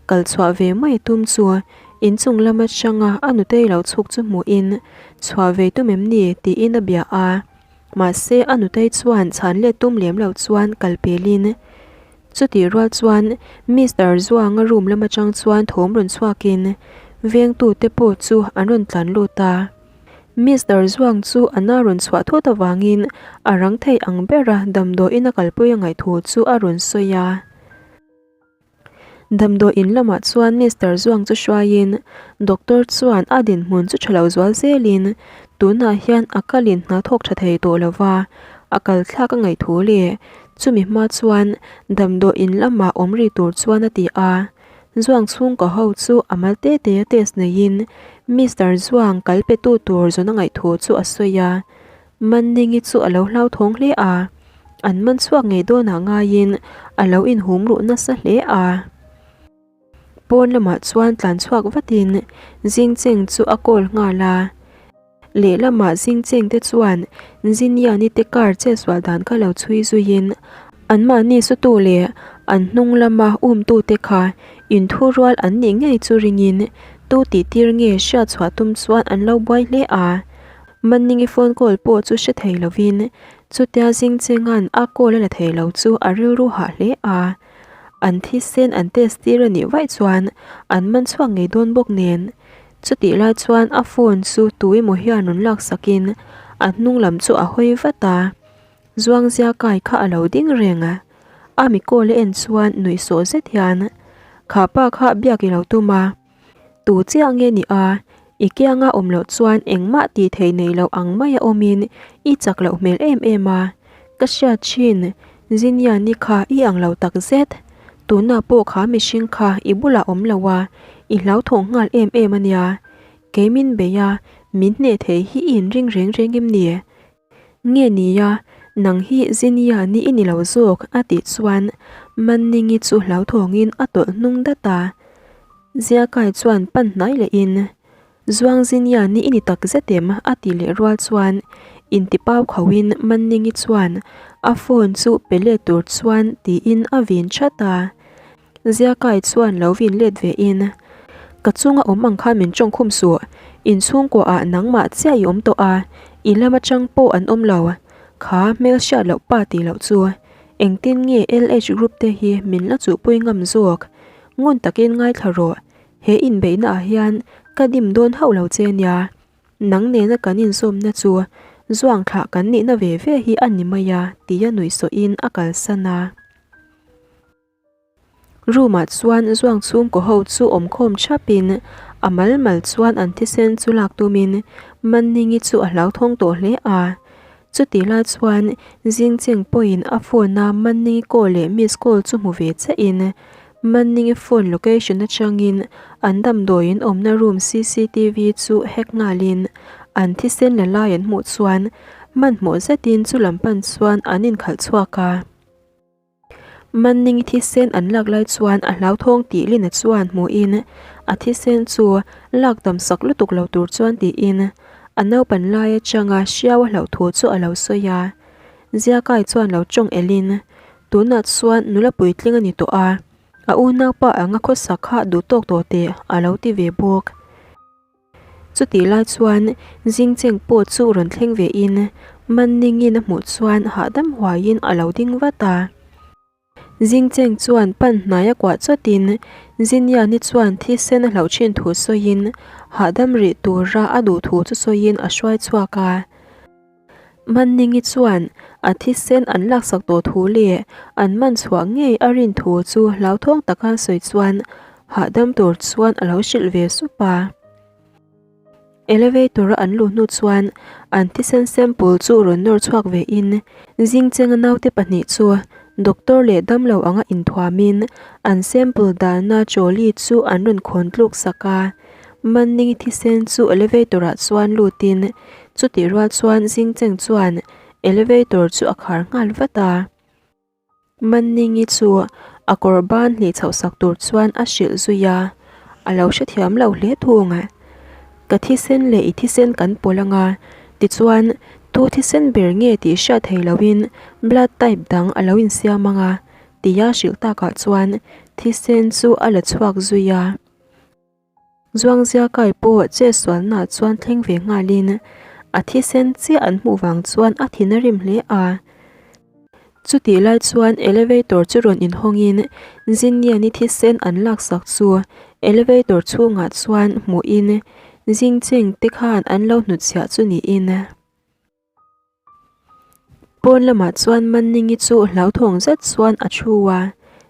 Kal chhuah ve mai tum chu inchung lam atanga a nutei lo chhuk chu hmuhin chhuah ve tum em ni tiin a bia a. Mahse a nutei chuan chhan let tum lem lo chuan kal pelin Chutih rual chuan Mister Zuanga room lam atang chuan thawm rawn chhuakin vengtute pawh chu an rawn tlan lut a. Mister Zuang chu a na rawn chhuah thut avangin a rang thei ang bera damdawiin a kalpui a ngaih thu chu a rawn sawi a. Damdawiin lamah chuan Mister Zuang chu hruaiin doctor chuan a dinhmun chu tha lo zual zelin tunah hian a kalin hna thawk tha thei tawh lo va, a kal thlak a ngaih thu leh Chumi hma chuan damdawiin lamah awm ri tur chuan a ti a. Zuang chhungkaw ho chu a mal te te a test neiin Mister Zuang kal pe tu tur zawn a ngaih thu chu a sawi a. Manningi chu a lo hlauthawng hle a, an man chhuak ngei dawnah ngaiin a lo inhum ruh nasa hle a. Pawn lamah chuan tlan chhuak vatin Jingcheng chu a call nghal a. Lehlamah Jingcheng te chuan Ziniani te car chetsual dan kha lo chhui zuiin anmahni sutu leh an hnung lama umtute kha inthurual an nih ngei chu ringin tu tih tir nge hriat chhuah tum chuan an lo buai hle a. Manningi phone call pawh chu hre thei lovin chutia Jingchenga'n a call a la thei lo chu a rilru hah hle a. An thisen an test tir a nih vaih chuan an man chhuak ngei dawn bawk nen. Chutih lai chuan a phone chu tu emaw hian rawn lak sakin a hnung lam chu a hawi vat a, Zuangzia kai kha a lo ding reng a. A mi call a en chuan nuih sawh zet hian, Kha pa kha biak i lo tum a. Tu chiah nge ni a, i kianga awm loh chuan engmah tih theih nei loh ang maia awmin i chak loh hmel em em a. Ka hriat thin, Ziniani kha i ang lo tak zet. Tunah pawh kha mihring kha i bulah awm lo a, i hlauthawng nghal em em a nia. Kei min bei a, min hneh thei hi i inring reng reng em ni? Nge nia, nang hi Ziniani i ni lo zawk a tih chuan Manningi chu hlauthawngin a tawlh hnung dat a. Ziakai chuan pan hnai lehin, Zuang Ziniani i ni tak zet em? a tih leh rual chuan intipau khauhin Manningi chuan a phone chu pe let tur chuan tiin a vin chat a. Ziakai chuan lo vin let ve in, Ka chunga awm ang khan min tawng khum suh, inchhungkua ah nangmah chiah i awm tawh a, i lam atang pawh an awm lo, kha hmel hriat loh pa tih loh chu engtin nge LH group te hi min la chuhpui ngam zawk, ngun takin ngaithla rawh, he inbeihna ah hian ka dim dawn hauh lo che nia. Nang nena kan inzawmna chu zuang thlah kan nihna ve ve hi a ni mai a tia nuihsawhin a kalsan a. Room-ah chuan zuang chhungkaw ho chu awm khawm thapin a mal mal chuan an thisen chu lak tumin Manningi chu a hlauthawng tawh hle a. Chutih lai chuan Jingcheng pawhin a phone-a Manningi call leh miss call chu hmu ve chiahin Manningi phone location atangin an damdawiin awmna room cctv chu hack nghalin an thisen la lai an hmuh chuan hmanhmawh zetin chu lam pan chuan an inkhalh chhuak a. Manning thisen an lak lai chuan a hlauthawng tih Lina chuan hmuhin a thisen chu lak tam sak lutuk lo tur chuan tiin a naupan lai atanga hriau a hlauh thu chu a lo sawi a. Ziakai chuan lo tawng elin tunah chuan nula puitling a ni tawh a, a unaupa anga khawsak kha duh tawk tawh teh a lo ti ve bawk. Chutih lai chuan Jingcheng pawh chu rawn thleng ve in Manningin a hmuh chuan hahdam huaiin a lo ding vat a. Jingcheng chuan pan hnai a kuah chawtin Ziniani chuan thisen a hlauh thin thu sawiin hahdam rih tura a duh thu chu sawiin a hruai chhuak a. Manningi chuan a thisen an laksak tawh thu leh an man chhuah ngei a rin thu chu hlauthawng taka sawi chuan hahdam tur chuan a lo hrilh ve sup a. Elevator a an luh hnu chuan an thisen sample chu rawn nawr chhuak ve in Zingchenga naute pahnih chu doctor leh damlo anga inthuamin an sample dahna trolley chu an rawn khawn tluk sak a. Manning thisen chu elevator ah chuan lutin chutih rual chuan Jingcheng chuan elevator chu a khar nghal vat a. Manningi chu a kawr ban hlih chhoh sak tur chuan a hrilh zui a, a lo hrethiam lo hle thung. Ka thisen leh i thisen kan pawlh anga. Tichuan, tu thisen ber nge tih hriat thei loin blood type dang a lo insiam ang a, tia hrilh takah chuan thisen chu a la chhuak zui a. Zuangzia kai pawh che sualnaah chuan thleng ve nghalin a thisen chiah an hmuh vang chuan a thin a rim hle a. Chutih lai chuan elevator chu rawn inhawngin Zinniani thisen an laksak chu elevator chhungah chuan hmuhin Zingcheng te khan an lo hnutchhiah chu niin. Pawn lamah chuan Manningi chu hlauthawng zet chuan a thu a,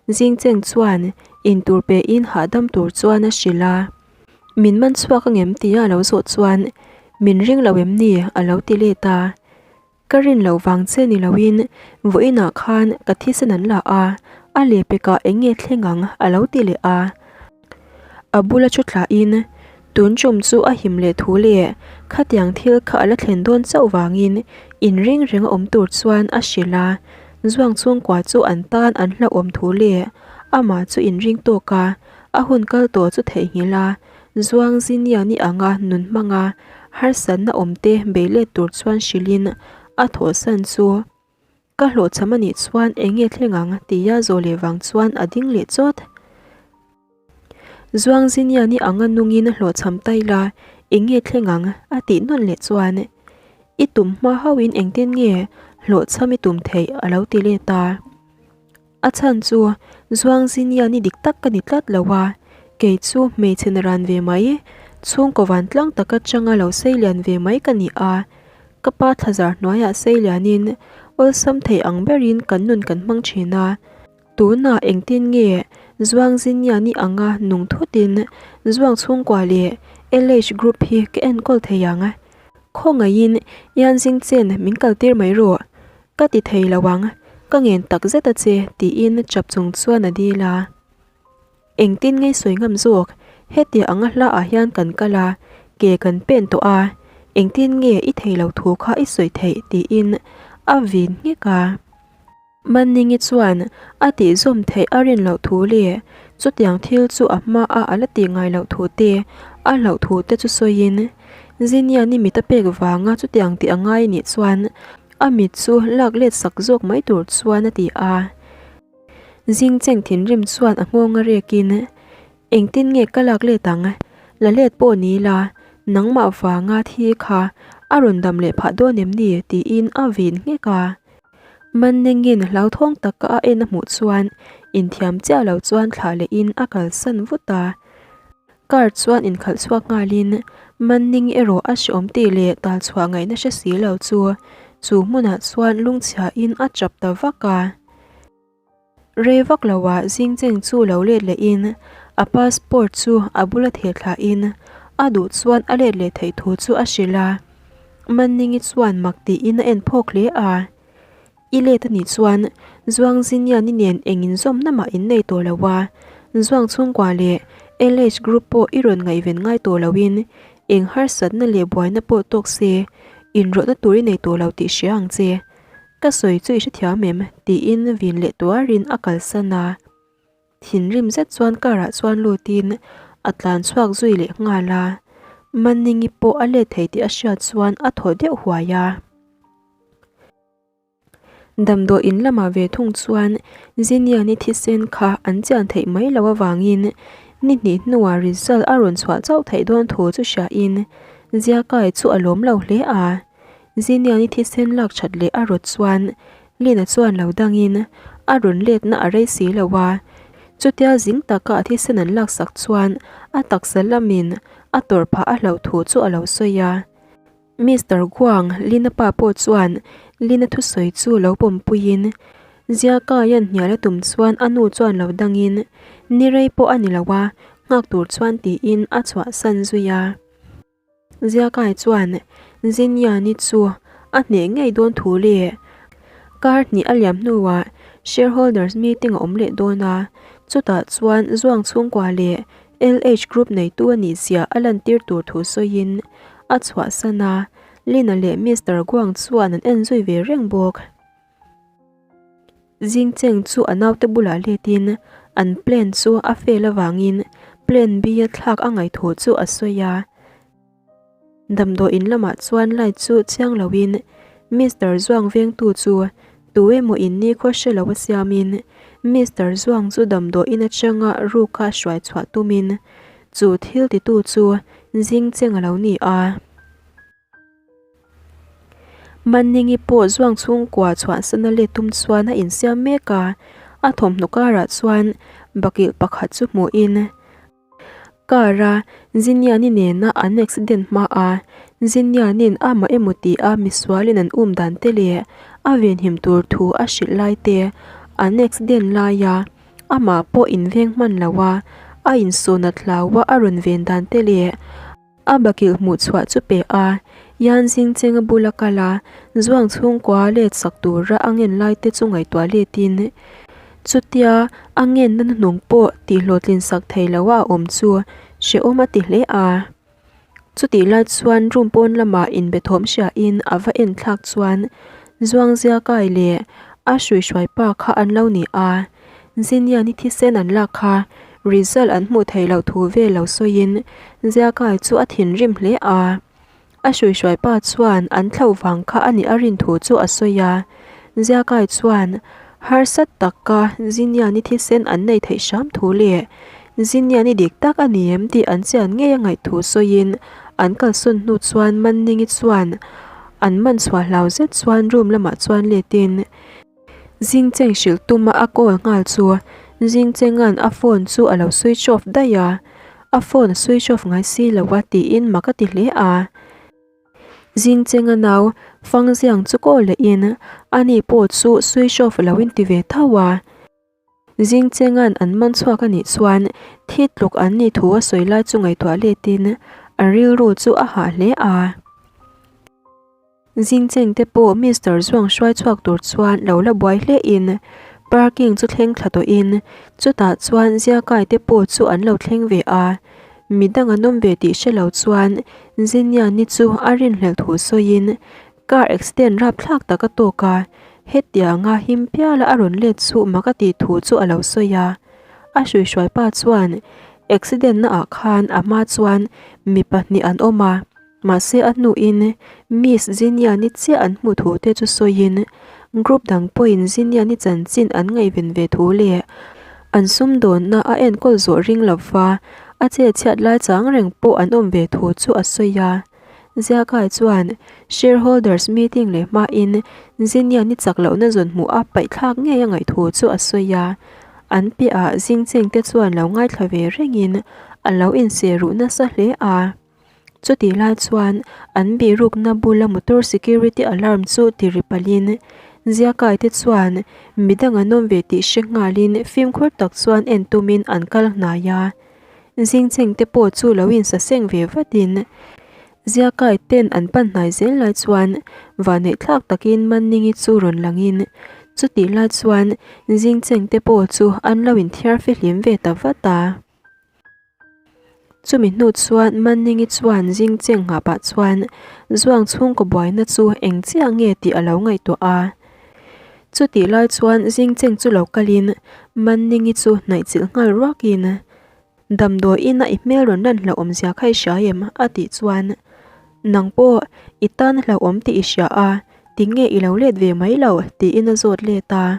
Zingcheng chuan intur pe in hahdam tur chuan a hrilh a. Min man chhuak angem tia a lo zawh chuan min ring lo em ni a lo ti let a. Ka rin loh vang che ni loin vawiinah khan ka thisen an la a, a lehpekah eng nge thleng ang a lo ti leh a. A bula thu thlahin tun tum chu a him leh thu leh khatiang thil kha a la thlen dawn chauh vangin inring reng a awm tur chuan a hrilh a, Zuang chhungkua chu an tan an hlauhawm thu leh amah chu inring tawk a, a hun kal tawh chu theihnghilh a, Zuang Ziniani anga nun hmanga harsatna awmte bei let tur chuan hrilhin a thawhsan chu. Ka hlawhchham a nih chuan eng nge thleng ang tia zawh leh vang chuan a ding leh chawt. Zuang Ziniani anga nungin hlawhchham ta ila eng nge thleng ang a tih nawn leh chuan i tum hma hauhin engtin nge hlawhchham i tum theih a lo ti let a. A chhan chu Zuang Ziniani dik tak ka ni tlat lo a, kei chu hmeichhe naran ve mai, chhungkaw vantlang taka changa lo seilian ve mai ka ni a, ka pa thlazar hnuaiah seilianin awlsam thei ang berin kan nun kan hmang thin a, tunah engtin nge Zuang Ziniani anga nung thutin Zuang chhungkua leh LH Group hi ka enkawl thei ang? Khawngaihin Yanzing Chen min kaltir mai rawh. Ka ti thei lo ang, ka ngen tak zet a che, tiin chap chung chuan a dil a. Engtin ngei sawi ngam zawk, hetia anga hla ah hian kan kal a, ke kan pen tawh a, engtin nge i thei lo thu kha i sawi theih, tiin a vin nghek a. Manningi chuan a tih zawm theih a rin loh thu leh chutiang thil chu a hma a a la tih ngai loh thu te, a hlauh thu te chu sawiin, Ziniani mit a pek vanga chutiang tih a ngai nih chuan A mit chu lak let sak zawk mai tur chuan a ti a. Zingcheng thinrim chuan a nghawng a rekin, Engtin nge ka lak let ang? La let pawh ni la, nangmah vanga thi kha a rawn dam leh phah dawn em ni? tiin a vin nghek a. Mannengin hlauthawng taka a en a hmuh chuan inthiam chiah lo chuan thlah lehin a kalsan vut a. Car chuan inkhalh chhuak nghalin Manning erawh a hreawm tih leh tal chhuah ngaihna hre si lo chu chu hmunah chuan lungchhiahin a chap ta vak a. Rei vak loah Zingcheng chu lo let lehin a passport chu a bula theh thlahin a duh chuan a let leh theih thu chu a hrilh a. Manningi chuan mak tiin a en phawk hle a. I let a nih chuan Zuang Ziniani nen eng inzawmna mah in nei tawh lo a, Zuang chhungkua leh LH Group pawh i rawn ngaihven ngai tawh loin eng harsatna leh buaina pawh tawk se inrawlhna tur i nei tawh lo tih hria ang che. Ka sawi chu i hrethiam em? tiin vin leh tuarin a kalsan a. Thinrim zet chuan car ah chuan lutin a tlan chhuak zui leh nghal a, Manningi pawh a let thei tih a hriat chuan a thaw deuh huai a. Damdawi in lamah ve thung chuan Ziniani thisen kha an chian theih mai loh avangin ni hnih hnuah result a rawn chhuah chauh theih dawn thu chu hriain Ziakai chu a lawm lo hle a. Ziniani thisen lak that leh a rawt chuan Lina chuan lo dangin a rawn letna a rei si lo a, chutia zing taka a thisen an laksak chuan a taksa lamin a tawrh phah a hlauh thu chu a lo sawi a. Mister Guang, Lina pa pawh chuan Lina thusawi chu lo pawmpuiin, Ziakaia'n hnial a tum chuan a nu chuan lo dangin, Ni rei pawh a ni lo a, nghak tur chuan tiin a chhuahsan zui a. Ziakai chuan Ziniani chu a hneh ngei dawn thu leh kar hnih a liam hnuah shareholders meeting a awm leh dawn a, chutah chuan Zuang chhungkua leh LH Group neitu a nih zia a lantir tur thu sawiin a chhuahsan a, Lina leh Mister Guang chuan an en zui ve reng bawk. Zingcheng chu a naute bulah letin an plan chu a fail avangin plan B a thlak a ngaih thu chu a sawi a. Damdawiin lamah chuan light chu chiang loin Mister Zuang vengtu chu tu emaw in nikhua hre lo a siamin Mister Zuang chu damdawiin atanga ruka hruai chhuah tumin chu thil titu chu zing cheng a lo ni a. Manningi pawh Zuang chhungkua chhuahsana let tum chuan a insiam mek a, a thawmhnaw karah chuan bakilh pakhat chu hmuhin Car a Ziniani nena an accident hma a, Ziniani'n amah emaw ti a misualin an um dan te leh a venhim tur thu a hrilh lai te, an accident laia amah pawh inveng hman lo a, a insawnat hlau a a rawn ven dan te leh A bakilh hmuh chhuah chu pe a, Yan Zingchenga bula kal a, Zuang chhungkua let sak tura a ngen lai te chu ngaihtuah letin, chutia a ngenna hnuhnung pawh tihhlawhtlin sak thei lo a awm chu hrehawm a ti hle a. Chutih lai chuan room pawn lamah inbe thawm hriain a va en thlak chuan Zuang Ziakai leh a hruihruai pa kha an lo ni a. Ziniani thisen an lak kha result an hmuh theih loh thu vel lo sawiin Ziakai chu a thinrim hle a. A hruihruai pa chuan an thlauh vang kha a nih a rin thu chu a sawi a. Ziakai chuan harsat taka Ziniani thisen an nei theih hram thu leh Ziniani dik tak a ni em tih an chian ngei a ngaih thu sawiin an kalsawn hnu chuan Manningi chuan an man chhuah hlau zet chuan room lamah chuan letin Zingcheng hrilh tuma a call nghal chu Zingchenga'n a phone chu a lo switch off daih a, a phone a switch off ngai si lo a tiin mak a ti hle a. Zingchenga nau Fangziang chu call lehin ani pawh chu switch off lo in ti ve tho a. Zingchenga'n an man chhuak a nih chuan thi tluk an nih thu a sawi lai chu ngaihtuah letin a rilru chu a hah hle a. Zingcheng te pawh Mister Zuang hruai chhuak tur chuan lo la buai hle in parking chu thleng thla tawh in chutah chuan Ziakai te pawh chu an lo thleng ve a, midang an awm ve tih hre lo chuan Ziniani chu a rinhlelh thu sawi in car accident rapthlak tak a tawk a, hetianga him piala a rawn let chu mak a tih thu chu a lo sawi a, a hruihruai pa chuan accident na ah khan a hma chuan mi pahnih an awm a. Mahse a hnuin Miss Ziniani chiah an hmuh thu te chu sawiin group dang pawhin Ziniani chanchin an ngaihven ve thu leh an sumdawnna a enkawl zawh ring lova a che chhiat lai chang reng pawh an awm ve thu chu a sawi a. Ziakai chuan shareholders meeting leh hmain Ziniani chak lohna zawn hmuh a paihthlak ngei a ngaih thu chu a sawi a. An piahah Zingcheng te chuan lo ngaithla ve rengin a lo inseh ruh nasa hle a. Chutih lai chuan an bihrukna bula motor security alarm chu ti ri palhin Ziakai te chuan midang an awm ve tih hre nghalin fimkhur tak chuan en tumin an kal hnai a. Zingcheng te pawh chu lo insaseng ve vatin Ziakai ten an pan hnai zel lai chuan vanneih thlak takin Manningi chu rawn langin chutih lai chuan Zingcheng te pawh chu an lo inthiar fihlim ve ta vat a. Chumi hnu chuan Manningi chuan Zingcheng nghah pah chuan Zuang chhungkaw buaina chu eng chiah nge tih a lo ngaihtuah a. Chutih lai chuan Zingcheng chu lo kalin Manningi chu hnaih chilh nghal ruakin, Damdawiin a i hmel rawn lan hlauhawm zia kha i hria em? a tih chuan, Nang pawh i tan hlauhawm tih i hria a, tinge i lo let ve mai lo? tiin a zawt let a.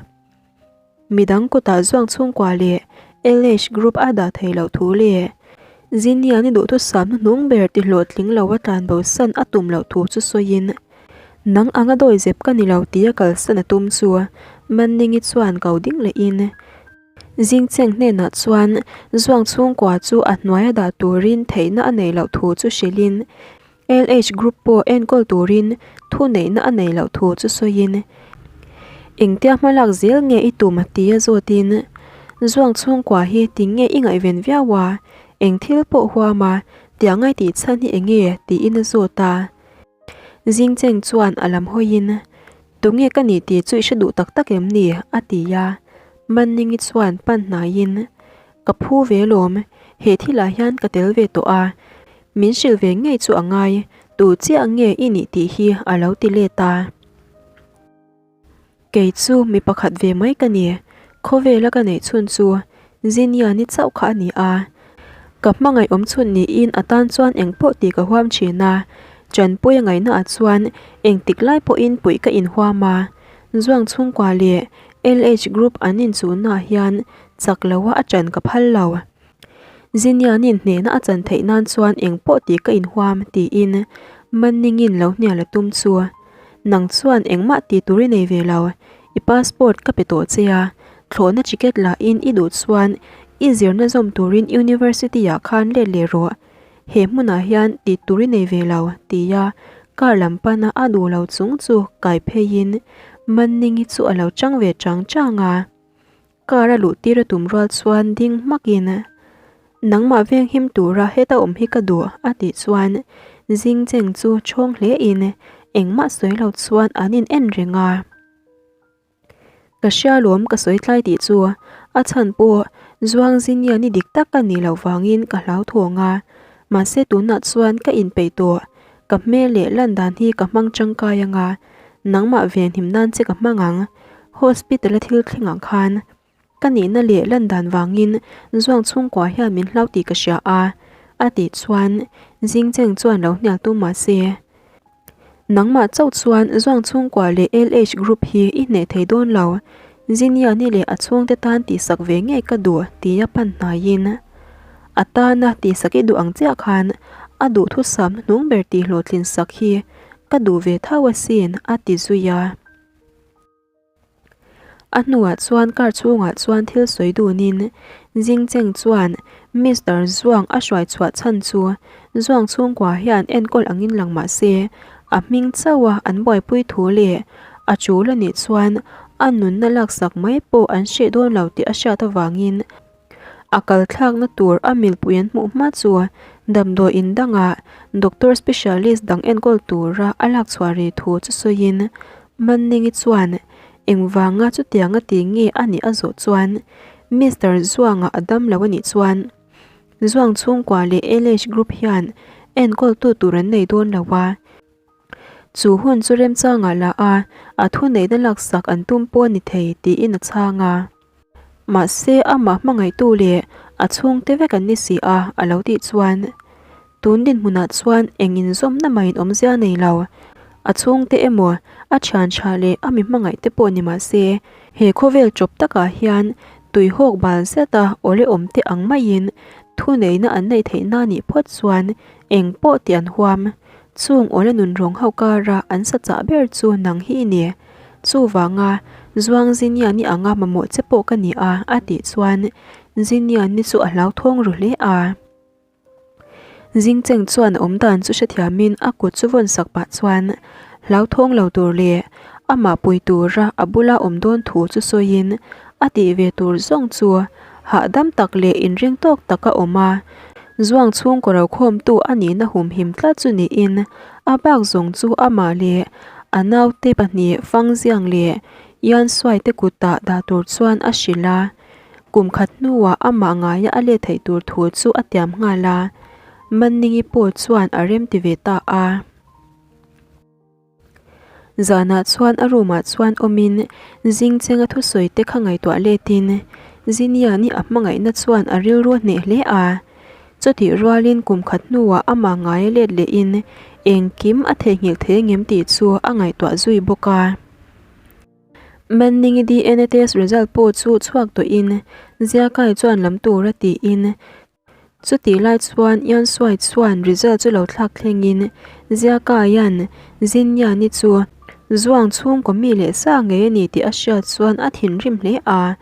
Midang kutah Zuang chhungkua leh LH Group a dah thei loh thu leh Ziniani duhthusam hnuhnung ber ti hlawhtling lo a tlan bo san a tum loh thu chu sawiin, Nang anga dawi zep ka ni lo tia kalsan a tum chu Manningi chuan ko ding lehin Zingcheng hnenah chuan Zuang chhungkua chu a hnuai a dah turin theihna a nei loh thu chu hrilhin LH Group pawh enkawl turin thuneihna a nei loh thu chu sawiin, Engtia hmalak zel nge i tum tia zawtin, Zuang chhungkua hi tinge i ngaihven viau a, eng thil pawh huam a, tiang ai tih chhan hi enge tiin a zawt a. Zingcheng chuan a lam hawiin, Tunge ka nih tih chu i hre duh tak tak em ni? a ti a. Manningi chuan pan hnaiin, Ka phu ve lawm, he thilah hian ka tel ve tawh a, min hrilh ve ngei chu a ngai, tu chiah nge i nih tih hi a lo ti let a. Kei chu mi pakhat ve mai ka ni, khawvela ka neih chhun chu Zinia ni chauh kha a ni a, ka hmangaih awm chhun niin a tan chuan engpawh tih ka huam thin a. Ṭanpui a ngaihnaah chuan engtik lai pawhin puih ka inhuam a, Zuang chhungkua leh LH Group an inchuhnaah hian chak loa a ṭan ka phal lo. Zinianin hnehna a chan theih nan chuan eng pawh tih ka inhuam tiin Manningin lo hnial a tum chu. Nang chuan engmah tih tur i nei ve lo, i passport ka pe tawh che a, thlawhna ticket lahin i duh chuan i zirna zawm turin university ah khan let leh rawh, he hmunah hian tih tur i nei ve lo tia car lam pana a duh lo chung chu kai pheiin Manningi chu a lo chang ve chang chang a. Car a luh tir a tum rual chuan ding hmakin, Nangmah veng him tura heta awm hi ka duh a tih chuan Zing Cheng chu chhawng hlein engmah sawi lo chuan an in en reng a. Ka hria lawm ka sawi tlai tih chu a chhan pawh Zuang Zinian i dik tak a nih loh vangin ka hlauthawng a, mahse tunah chuan ka inpeih tawh, ka hmel leh lan dan hi ka hmang tangkai anga nangmah venhim nan che ka hmang ang. Hospital a thil thleng ang khan ka nihna leh lan dan vangin Zuang chhungkua hian min hlau tih ka hria a, a tih chuan Jingcheng chuan lo hnial tum mah se. Nangmah chauh chuan Zuang chhungkua leh LH Group hi i hneh thei dawn lo. Ziniani leh a chhungte tan tihsak ve ngei ka duh tia pan hnaiin a tana tihsak i duh ang chiah khan a duhthusam hnuhnung ber tih hlawhtlin sak hi ka duh ve tho asin a ti zui a. A hnuah chuan car chhungah chuan thil sawi dunin Jingcheng chuan Mister Zhuang a hruai chhuah chhan chu Zhuang chhungkua hian enkawl angin lang mah se a hming chauha an buaipui thu leh a tul a nih chuan a nunna laksak mai pawh an hreh dawn lo tih a hriat avangin A kal thlakna tur a milpui an hmuh hma chu damdawi in dangah doctor specialist dang enkawl tura a lak chhuah rih thu chu sawiin Manningi chuan engvanga chutianga ti nge a nih a zawh chuan Mister Zuanga a dam lo a nih chuan Zuang chhungkua leh LH Group hian enkawltu tur an nei dawn lo a. Chu hun chu remchangah la a, a thuneihna laksak an tum pawh a ni thei tiin a chhang a. Mahse amah hmangaihtu leh a chhungte vek an ni si a, a lo tih chuan tun dinhmunah chuan eng inzawmna mahin awmzia nei lo. A chhungte emaw, a thian tha leh a mi hmangaihte pawh ni mah se, he khawvel chawp takah hian tuihawk bal zeta awle awmte ang maiin thuneihna an neih theihna nih phawt chuan eng pawh tih an huam. Chung awle nunrawng ho kara an sa chah ber chu nang hi i ni. Chuvanga Zuang Ziniani anga mamawh che pawh ka ni a, a tih chuan Ziniani chu a hlauthawng ru hle a. Zingcheng chuan a awmdan chu hrethiamin a kut chu vawn sak pah chuan hlauthawng lo tur leh amah pui tura a bula awm dawn thu chu sawiin a tih ve tur zawng chu hahdam tak leh inring tawk taka awm a, Zuang chhungkaw rokhawmtu a nihna humhim tlat chu niin a bak zawng chu amah leh A naute pahnih Fangziang leh Yansuai te kutah dah tur chuan a hrilh a, kum khat hnuah amah ngaia a let theih tur thu chu a tiam nghal a, Manningi pawh chuan a remti ve ta a. Zanah chuan a room ah chuan awmin Zingchenga thusawi te kha ngaihtuah letin Ziniani a hmangaihna chuan a rilru a hneh hle a. Chutih rualin kum khat hnuah amah ngaia let lehin engkim a theihnghilh thei angem tih chu a ngaihtuah zui bawk a. Manningi DNA test result pawh chu chhuak tawhin Ziakai chuan lam tura tiin chutih lai chuan Iansuai chuan result chu lo thlak thlengin Ziakaia'n Zinniani chu Zuang chhungkaw mi leh sa ngei a ni tih a hriat chuan a thinrim hle a.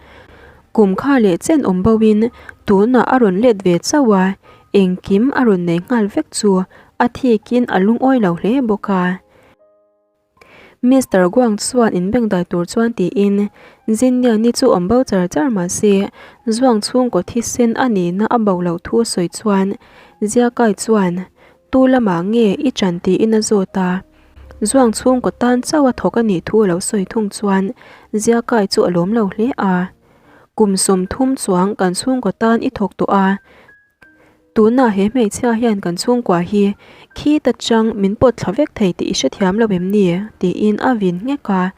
Kum kha leh chen awm bo in tunah a rawn let ve chauh a, engkim a rawn nei nghal vek chu a thik in a lungawi lo hle bawk a. Mister Guang chuan in beng dai tur chuan tiin Zinniani chu awm bo char char mah se Zuang chhungkaw thisen a nihna a bo loh thu a sawi chuan Ziakai chuan Tu lamah nge i chan tiin a zawt a. Zuang chhungkaw tan chauh a thawk a nih thu a lo sawi thung chuan Ziakai chu a lawm lo hle a. Kum 30 chuang kan chhungkaw tan i thawk tawh a, tunah he hmeichhia hian kan chhungkua hi khi ta chang min pawt thla vek thei tih i hrethiam lo em ni? tiin a vin nghek a.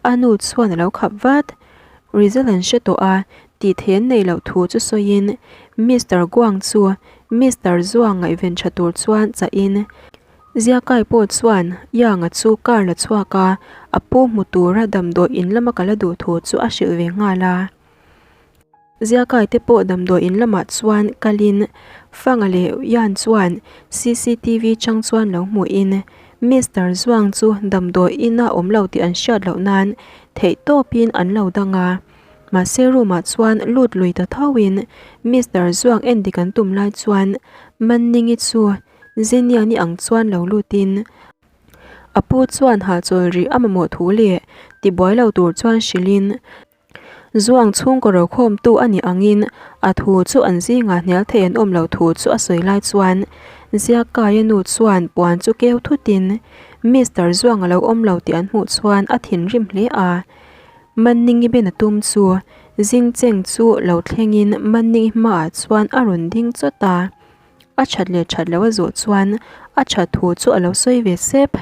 A nu chuan a lo khap vat. Result an hre tawh a, tih thei an neih loh thu chu sawiin Mister Guang chu Mister Zuang ngaihven tha tur chuan chahin. Ziakai pawh chuan Yang-a chu car la chhuak a, a pu hmu tura damdawi in lama kal a duh thu chu a hrilh ve nghal a. Ziakai te pawh damdawi in lamah chuan kalin Fanga leh Yan chuan cctv chang chuan lo hmuhin Mister Zhuang chu damdawi ina awm lo tih an hriat loh nan theih tawpin an lo dang a. Mahse room ah chuan lut lui ta thoin Mister Zhuang en dik an tum lai chuan Manningi chu Zeniani ang chuan lo lutin a pu chuan hahchawl rih a mamawh thu leh tibuai lo tur chuan hrilhin Zuang chhungkaw rokhawmtu a nih angin a thu chu an zingah hnial thei an awm lo thu chu a sawi lai chuan Ziakkaia nu chuan puan chu keu thutin Mister Zuang a lo awm lo tih an hmuh chuan a thinrim hle a. Manningi ben a tum chu Zingcheng chu lo thlengin Manningi hmaah chuan a rawn ding chawt a. A that leh that loh a zawh chuan a that thu chu a lo sawi ve sep.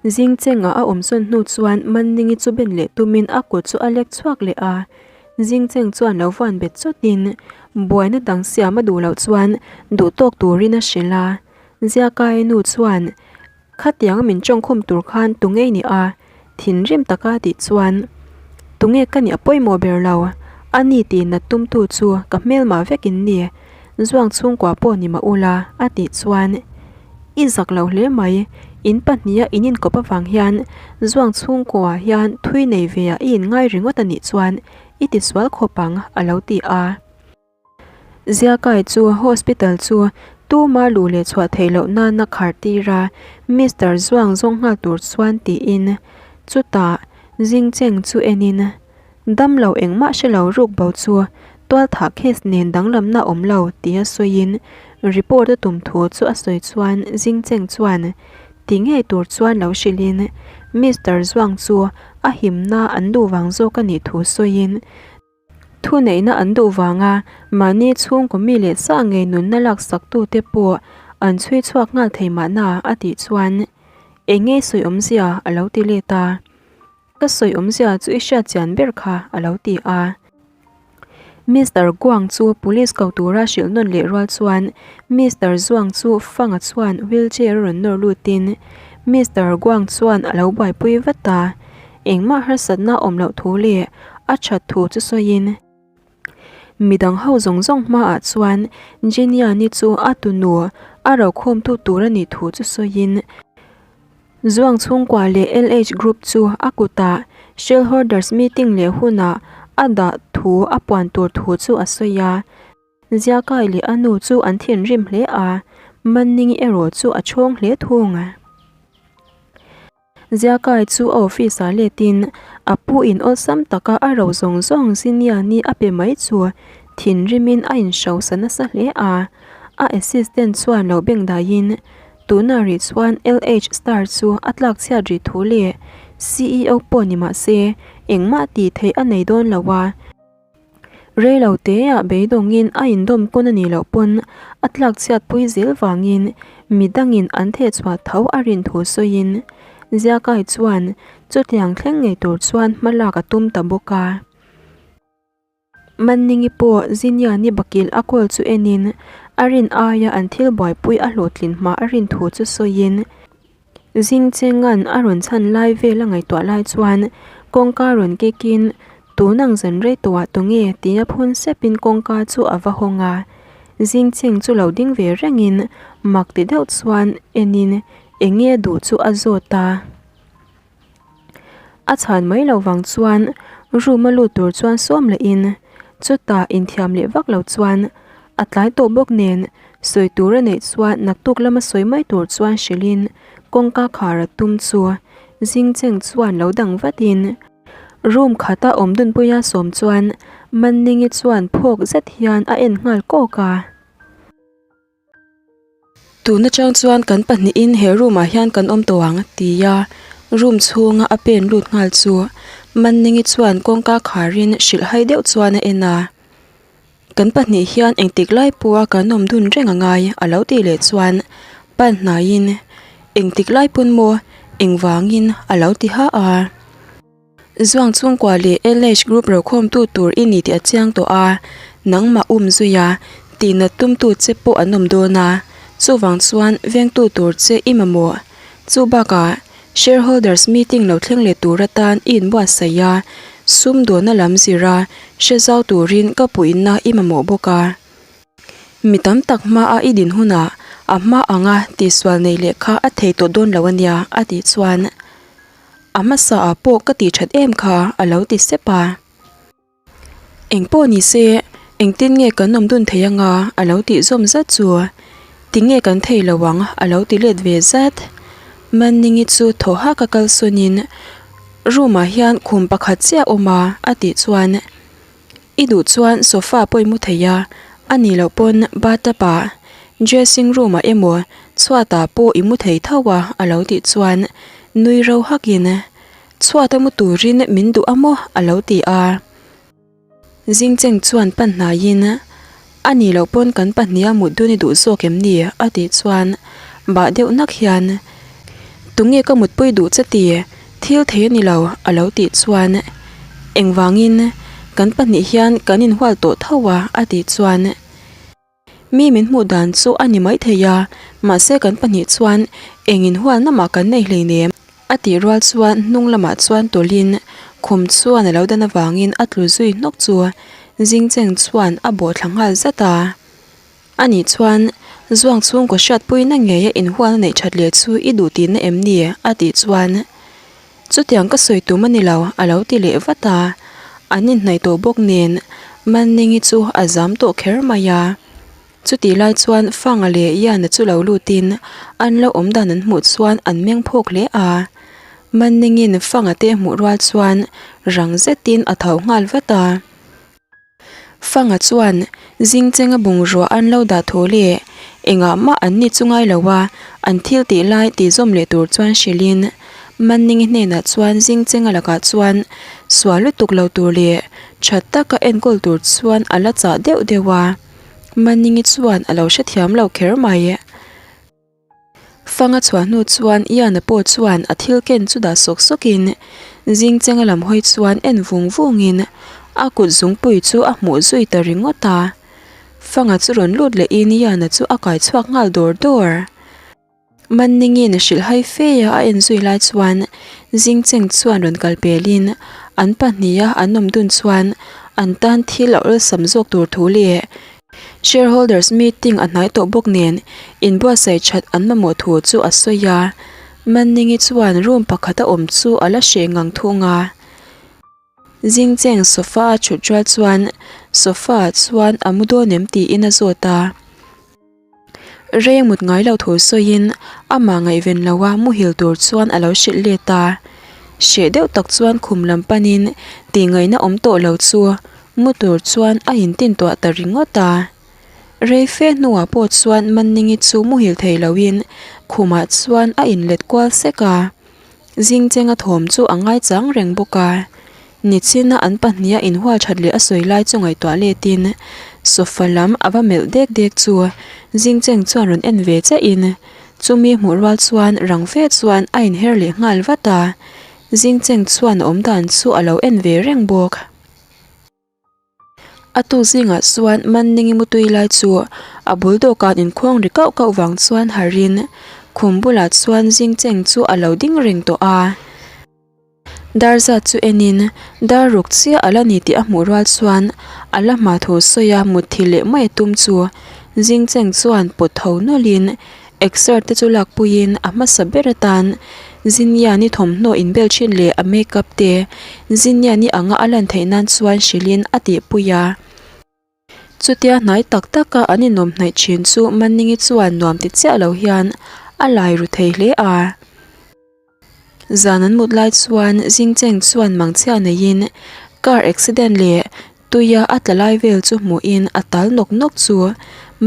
Zingchengah a awm sawn hnu chuan Manningi chu ben leh tumin a kut chu a lek chhuak leh a. Zingcheng chuan lo vuan bet chawtin buaina dang siam a duh loh chuan duh tawk turin a hrilh a. Ziakai nu chuan Khatiang min tawngkhum tur khan tu ngei ni a? Thinrim taka tih chuan Tunge ka nih a pawimawh ber lo, a ni tih nat tumtu chu ka hmelmah vek in ni, Zuang chhungkua pawh ni mah ula a tih chuan I zak lo hle mai, in pahniha in inkawp avang hian Zuang chhungkua hian thui nei ve ah i inngai ringawt a nih chuan i tisual khawp ang a lo ti a. Ziakai chu hospital chu tuma luh leh chhuah theih loh nana khar tir a, Mister Zuang zawng nghal tur chuan tiin chutah Jingcheng chu enin damlo engmah hre lo ruk bo chu tualthah case nen danglamna awm lo tia sawiin report a tum thu chu a sawi chuan Jingcheng chuan ti ngei tur chuan lo hrilhin Mister Zuang chu a himna an duh vang zawk a nih thu sawiin Thuneihna an duh vanga mahni chhungkaw mi leh sa ngei nunna laksaktute pawh an chhui chhuak nghal thei mahna a tih chuan eng nge sawi awmzia a lo ti let a. Ka sawi awmzia chu i hriat chian ber kha a lo ti a. Mister Guang chu police ko tura hrilh nawn leh rual chuan Mister Zuang chu Fanga chuan wheelchair a rawn nawr lutin Mister Guang chuan a lo buaipui vat a. Engmah harsatna awm loh thu leh a that thu chu sawiin midang ho zawng zawng hmaah chuan Geniani chu a tunu a rokhawmtu tur a nih thu chu sawiin Zuang chhungkua leh LH Group chu a kutah Shareholders meeting leh hunah a dah thu a puan tur thu chu a sawi a. Ziakai leh a nu chu an thinrim hle a, Manningi erawh chu a chhawng hle thung. Ziakai chu a office ah letin a pu in awlsam taka a ro zawng zawng Ziniani a pe mai chu thinrimin a inhrosa nasa hle a. A assistant chuan lo beng daiin tunah rih chuan LH Star chu a tlak chhiat rih thu leh CEO pawh ni mah se engmah tih theih a nei dawn lo a. Reilo teah beidawngin a indawm kun a nih loh pawn a tlak chhiatpui zel vangin midangin an thehchhuah tho a rin thu sawiin Ziakai chuan chutiang thleng ngei tur chuan hma lak a tum ta bawk a. Manningi pawh Ziniani bakilh a kawl chu enin a rin aia an thil buaipui a hlawhtlin hma a rin thu chu sawiin Zingchenga'n a rawn chhan lai vel a ngaihtuah lai chuan kawngka rawn kekin tun ang zan rei tawhah tunge tia phun sepin kawngka chu a va hawng a. Zingcheng chu lo ding ve rengin mak ti deuh chuan enin eng nge duh chu a zawt a. A chhan mai lo vang chuan room a lut tur chuan sawm lehin chutah inthiam leh vak lo chuan a tlai tawh bawk nen sawi tur a neih chuan naktuk lama sawi mai tur chuan hrilhin kawngka khar a tum chu Zingcheng chuan lo dang vatin room khata awm dunpuia sawm chuan Manningi chuan phawk zet hian a en nghal kawk a. Tun atang chuan kan pahnihin he room ah hian kan awm tawh ang ti a room chhunga a pen lut nghal chu Manningi chuan kawngka kharin hrilh hai deuh chuan a en a kan pahnih hian engtik lai pawha kan awm dun reng a ngai a lo tih leh chuan pan hnaiin engtik lai pawn maw engvangin a lo ti ha a. Zuang chhungkua leh LH Group rokhawmtu tur i ni tih a chiang tawh a, nangmah um zui a, tihnat tumtu che pawh an awm dawn a. Chuvang chuan vengtu tur che i mamawh. Chu bakah shareholders meeting lo thleng leh tur atan i inbuatsaih a, sumdawnna lam zira hre zau turin ka puihna i mamawh bawk a. Mi tam tak hmaa i din hunah a hma anga tihsual nei leh kha a thei tawh dawn lo a nia a tih chuan a hmasa ah pawh ka tih that em kha a lo ti sep a. Eng pawh ni se engtin nge kan awm dun thei anga a lo tih zawm zat chu tinge kan thei lo ang a lo ti let ve zat. Manningi chu thaw hak a kal sawnin room ah hian khum pakhat chiah a awm a a tih chuan. I duh chuan sofa pawh i mu thei a, a nih loh pawn bathtub ah, dressing room ah emaw chhuat ah pawh i mu thei tho a a lo tih chuan nui ro hak in chhuat a mu turin min duh a maw a lo ti a. Zingcheng chuan pan hnai in a nih loh pawn kan pahniha mut dun i duh zawk em ni a tih chuan bah deuh nak hian tunge ka mutpui duh che ti Thil thei a ni lo, a lo tih chuan engvangin kan pahnih hian kan inhual tawh tho a, a tih chuan mi min hmuh dan chu a ni maithei a, mahse kan pahnih chuan eng inhualna mah kan nei hleinem, a tih rual chuan hnung lamah chuan tawlhin khum chuan a lo dan avangin a tlu zui hnawk chu Zingcheng chuan a bawh thla nghal zat a. Ani chuan, Zuang chhungkaw hriatpuina ngeia inhualna neih that leh chu i duh tihna em ni? a tih chuan, Chutiang ka sawi tum a ni lo, a lo ti leh vat a. An inhnaih tawh bawk nen Manningi chu a zam tawh kher mai a. Chutih lai chuan Fanga leh Iana chu lo lutin an lo awm dan an hmuh chuan an meng phawk hle a. Manningin Fanga te hmuh rual chuan rang zetin a tho nghal vat a. Fanga chuan zingchenga bungrua an lo dah thaw leh engah mah an ni chu ngai lo a, an thil tih lai tih zawm leh tur chuan hrilhin Manningi hnenah chuan zingchenga lakah chuan sual lutuk lo tur leh tha taka enkawl tur chuan a la chah deuh deuh a, Manningi chuan a lo hrethiam lo kher mai. Fanga chhuah hnu chuan Ian-a pawh chuan a thil ken chu dah sawk sawkin Zingchenga lam hawi chuan en vung vungin a kut zungpui chu a hmuh zui ta ringawt a. Fanga chu rawn lut lehin Ian-a chu a kai chhuak nghal dawr dawr. Manningin hrilhhai fe a a en zui lai chuan Zingcheng chuan rawn kal pelin an pahniha an awm dun chuan an tan thil a awlsam zawk tur thu leh Shareholders meeting a hnai tawh bawk nen inbuatsaih that an mamawh thu chu a sawi a, Manningi chuan room pakhat a awm chu a la hreh ngang thung a. Zingcheng sofa a thut rual chuan sofa ah chuan a mu dawn em tiin a zawt a. Rei mut ngai lo thu sawiin amah ngaihven lo a muhil tur chuan a lo hrilh let a. Hreh deuh tak chuan khum lam panin tihngaihna awm tawh lo chu Mu tur chuan a intintuah ta ringawt a. Rei fe hnuah pawh chuan Manningi chu muhil thei loin khumah chuan a inlet kual sek a. Zingchenga thawm chu a ngaichang reng bawk a. Nichina an pahniha inhual that leh a sawi lai chu ngaihtuah letin sofa lam a va melh dek dek chu Zingcheng chuan rawn en ve chiahin chumi hmuh rual chuan rang fe chuan a inher leh nghal vat a. Zingcheng chuan a awmdan chu a lo en ve reng bawk. A tuk zingah chuan Manningi mutui lai chu a bul dawhkan inkhuang ri kauh kauh vang chuan harhin khum bulah chuan Zingcheng chu a lo ding reng tawh a. Dar zat chu enin dar ruk chiah a la ni tih a hmuh rual chuan a la hma thu sawi a mutthilh leh mai a tum chu Zingcheng chuan pawt tho nawlhin Exer te chu lakpuiin a hmasa ber atan Zinniani thawmhnaw inbel thin leh a makeup te Zinniani anga a lan theih nan chuan hrilhin a tihpui a. Chutia hnai tak taka an inawm hnaih thin chu Manningi chuan nuam ti chiah lo hian a lai ru thei hle a. Zan an mut lai chuan Zingcheng chuan mangchhia neiin car accident leh tuia a tla lai vel chu hmuhin a tal nawk nawk chu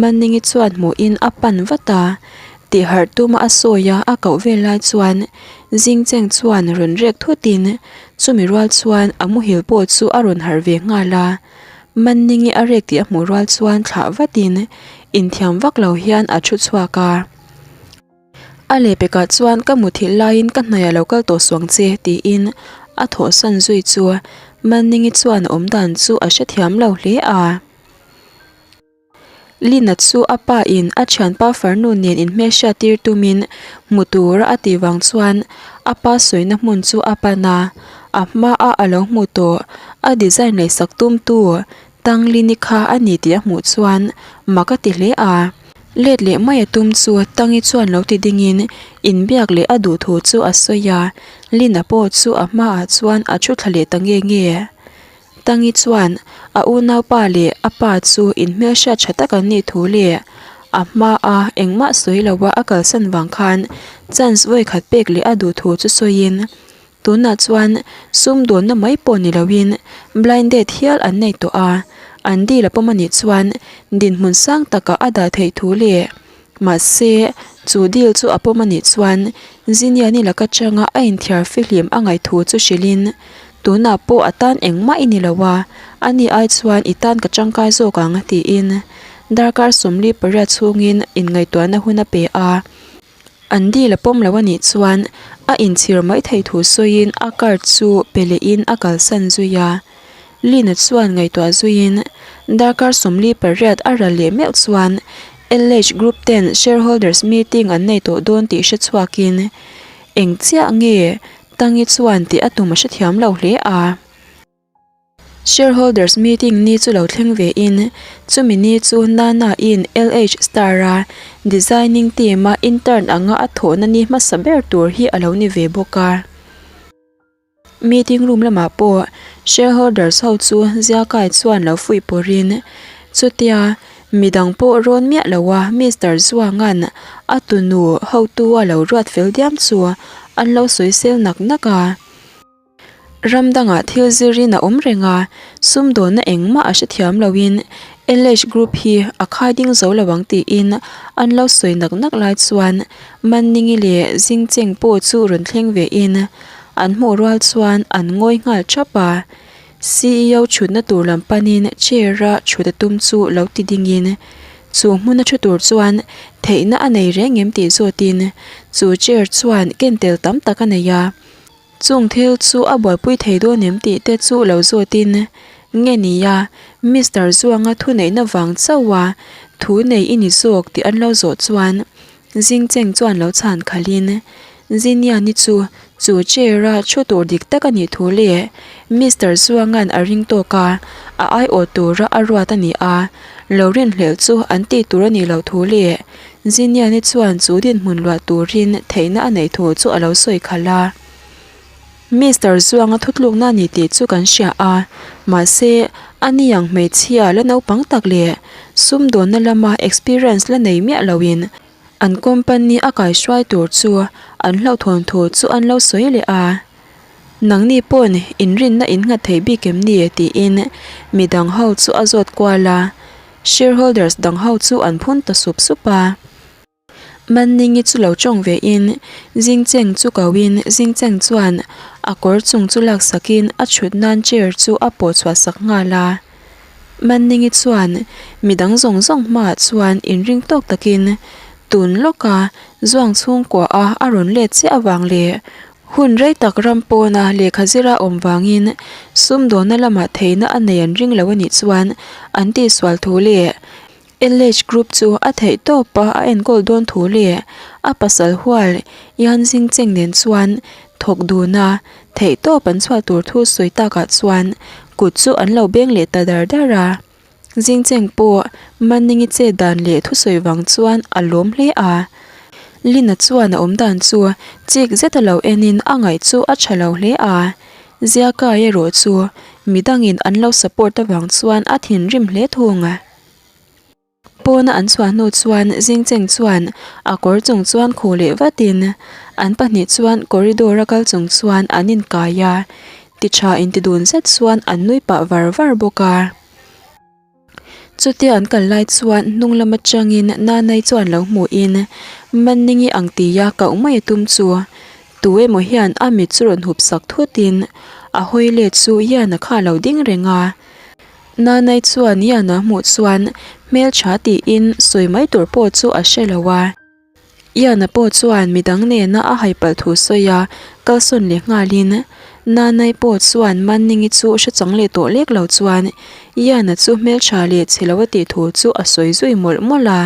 Manningi chuan hmuhin a pan vat a, tihharh tuma a sawi a a koh vel lai chuan Zingcheng chuan rawn rek thutin chumi rual chuan a muhil pawh chu a rawn harh ve nghal a, Manningi a rek tih a hmuh rual chuan thlah vatin inthiam vak lo hian a thu chhuak a. A lehpekah chuan ka muthilh laiin ka hnaih a lo kal tawh suang che tiin a thawhsan zui chu Manningi chuan a awm dan chu a hrethiam lo hle a. Lina chu a pa in a thianpa farnu nen inhmelhriat tir tumin hmu tura a tih vang chuan a pa sawina hmun chu a pan a, a hmaa a lo hmu tawh a design lehsak tumtu Tanglini kha a ni tih a hmuh chuan mak a ti hle a. Let leh mai a tum chu Tangi chuan lo ti dingin inbiak leh a duh thu chu a sawi a, Lina pawh chu a hmaah chuan a thu thla leh ta nge nge. Tangi chuan a unaupa leh a pa chu inhmelhriat tha tak an nih thu leh a hmaa engmah sawi loa a kalsan vang khan chance vawikhat pek leh a duh thu chu sawiin tunah chuan sumdawnna mai pawh ni loin blind date hial an nei tawh a, an deal a pawm anih chuan dinhmun sang takah a dah theih thu leh Mahse, chu deal chu a pawm a nih chuan Ziniani laka changa a inthiar fihlim a ngaih thu chu hrilhin, Tunah pawh a tan engmah i ni lo a, ani ai chuan i tan ka tangkai zawk ang, tiin darkar 48 chhungin inngaihtuahna hun a pe a. An deal a pawm lo a nih chuan a inchhir mai thei thu sawiin a card chu pe lehin a kalsan zui a. Lina chuan ngaihtuah zuiin darkar 48 a ral leh meuh chuan LH Group ten shareholders meeting an nei tawh dawn tih hre chhuakin eng chiah nge Tangi chuan tih a tum a hrethiam lo hle a. Shareholders meeting ni chu lo thleng ve in chumi ni chu Nana in LH Star a designing team a intern anga a thawhna ni hmasa ber tur hi a lo ni ve bawk a. Meeting room lamah pawh shareholders ho chu Ziakai chuan lo fuih pawrin chutia midang pawh rawn miah lo a Mister Zuanga'n a tunu hotu a lo ruat fel diam chu an lo sawi sel nak nak a. Ram dangah thil zirin a awm reng a, sumdawnna engmah a hrethiam loin LH Group hi a khai ding zo lo ang tiin an lo sawi nak nak lai chuan Manningi leh Zingcheng pawh chu rawn thleng vein An hmuh rual chuan an ngawi nghal thap a, ceo thutna tur lam panin chair a thut a tum chu lo ti dingin chu hmuna thu tur chuan theihna a nei reng em tih zawtin chu chair chuan ken tel tam tak a nei a, chung thil chu a buaipui thei dawn em tih te chu lo zawtin nge nia Mister Zuanga thuneihna vang chauh a thu nei i ni zawk tih an lo zawh chuan Zingcheng chuan lo chhan khalhin, Ziniani chu chu chair-a thu tur dik tak a nih thu leh Mister Zuanga'n a ring tawk a, a aiawh tura a ruat a ni a, lo rinhlelh chu an tih tur a nih loh thu leh Ziniani chuan chu dinhmun luah turin theihna a neih thu chu a lo sawi khalh a. Mister Zuanga thutlukna a ni tih chu kan hria a, mahse ani ang hmeichhia la naupang tak leh sumdawnna lama experience la nei miah loin an company a kaihruai tur chu an hlauhthawn thu chu an lo sawi leh a. Nangni pawn inrinna in nghat thei bik em ni? tiin midang ho chu a zawt kual a, shareholders dang ho chu an phun ta sup sup a. Manningi chu lo tawng ve in Zingcheng chu ko in Zingcheng chuan a kawr chung chu lak sak in a thut nan chair chu a pawh chhuah sak nghal a. Manningi chuan midang zawng zawng hmaah chuan inring tawk takin tun lawka zuang chhungkua a a rawn let chiah avang leh hun rei tak ram pawna lehkha zira awm vangin sumdawnna lamah theihna a nei an ring lo anih chuan an tihsual thu leh LH Group chu a theih tawp a a enkawl dawn thu leh a pasal hual Yan Zingcheng nen chuan thawk dun a theih tawp an chhuah tur thu sawi takah chuan kut chu an lo beng leh ta dar dar a. Zingcheng pawh Manningi chet dan leh thusawi vang chuan a lawm hle a. Lina chuan a awm dan chu chik zet a lo enin a ngaih chu a tha lo hle a. Ziakai erawh chu midangin an lo support avang chuan a thinrim hle thung. Pawna an chhuah hnu chuan Zingcheng chuan a kawr chung chuan khuh leh vatin an pahnih chuan corridor a kal chung chuan an inkai a, ti tha inti dun zet chuan an nui pah var var bawk a. Chutia an kal lai chuan hnung lam atangin Nanai chuan lo hmuhin Manningi ang tia koh mai a tum chu tu emaw hian a mit chu rawn hup sak thutin a hawi let chu Yana kha a lo ding reng a. Nanai chuan Yana hmuh chuan hmeltha tiin sawi mai tur pawh chu a hre lo a. Iana pawh chuan midang nena a haipalh thu sawi a, kalsawn leh nghalin. Nanai pawh chuan Manningi chu hre chang leh tawh lek lo chuan Ian-a chu hmeltha leh chhe lo a tih thu chu a sawi zui mawlh mawlh a.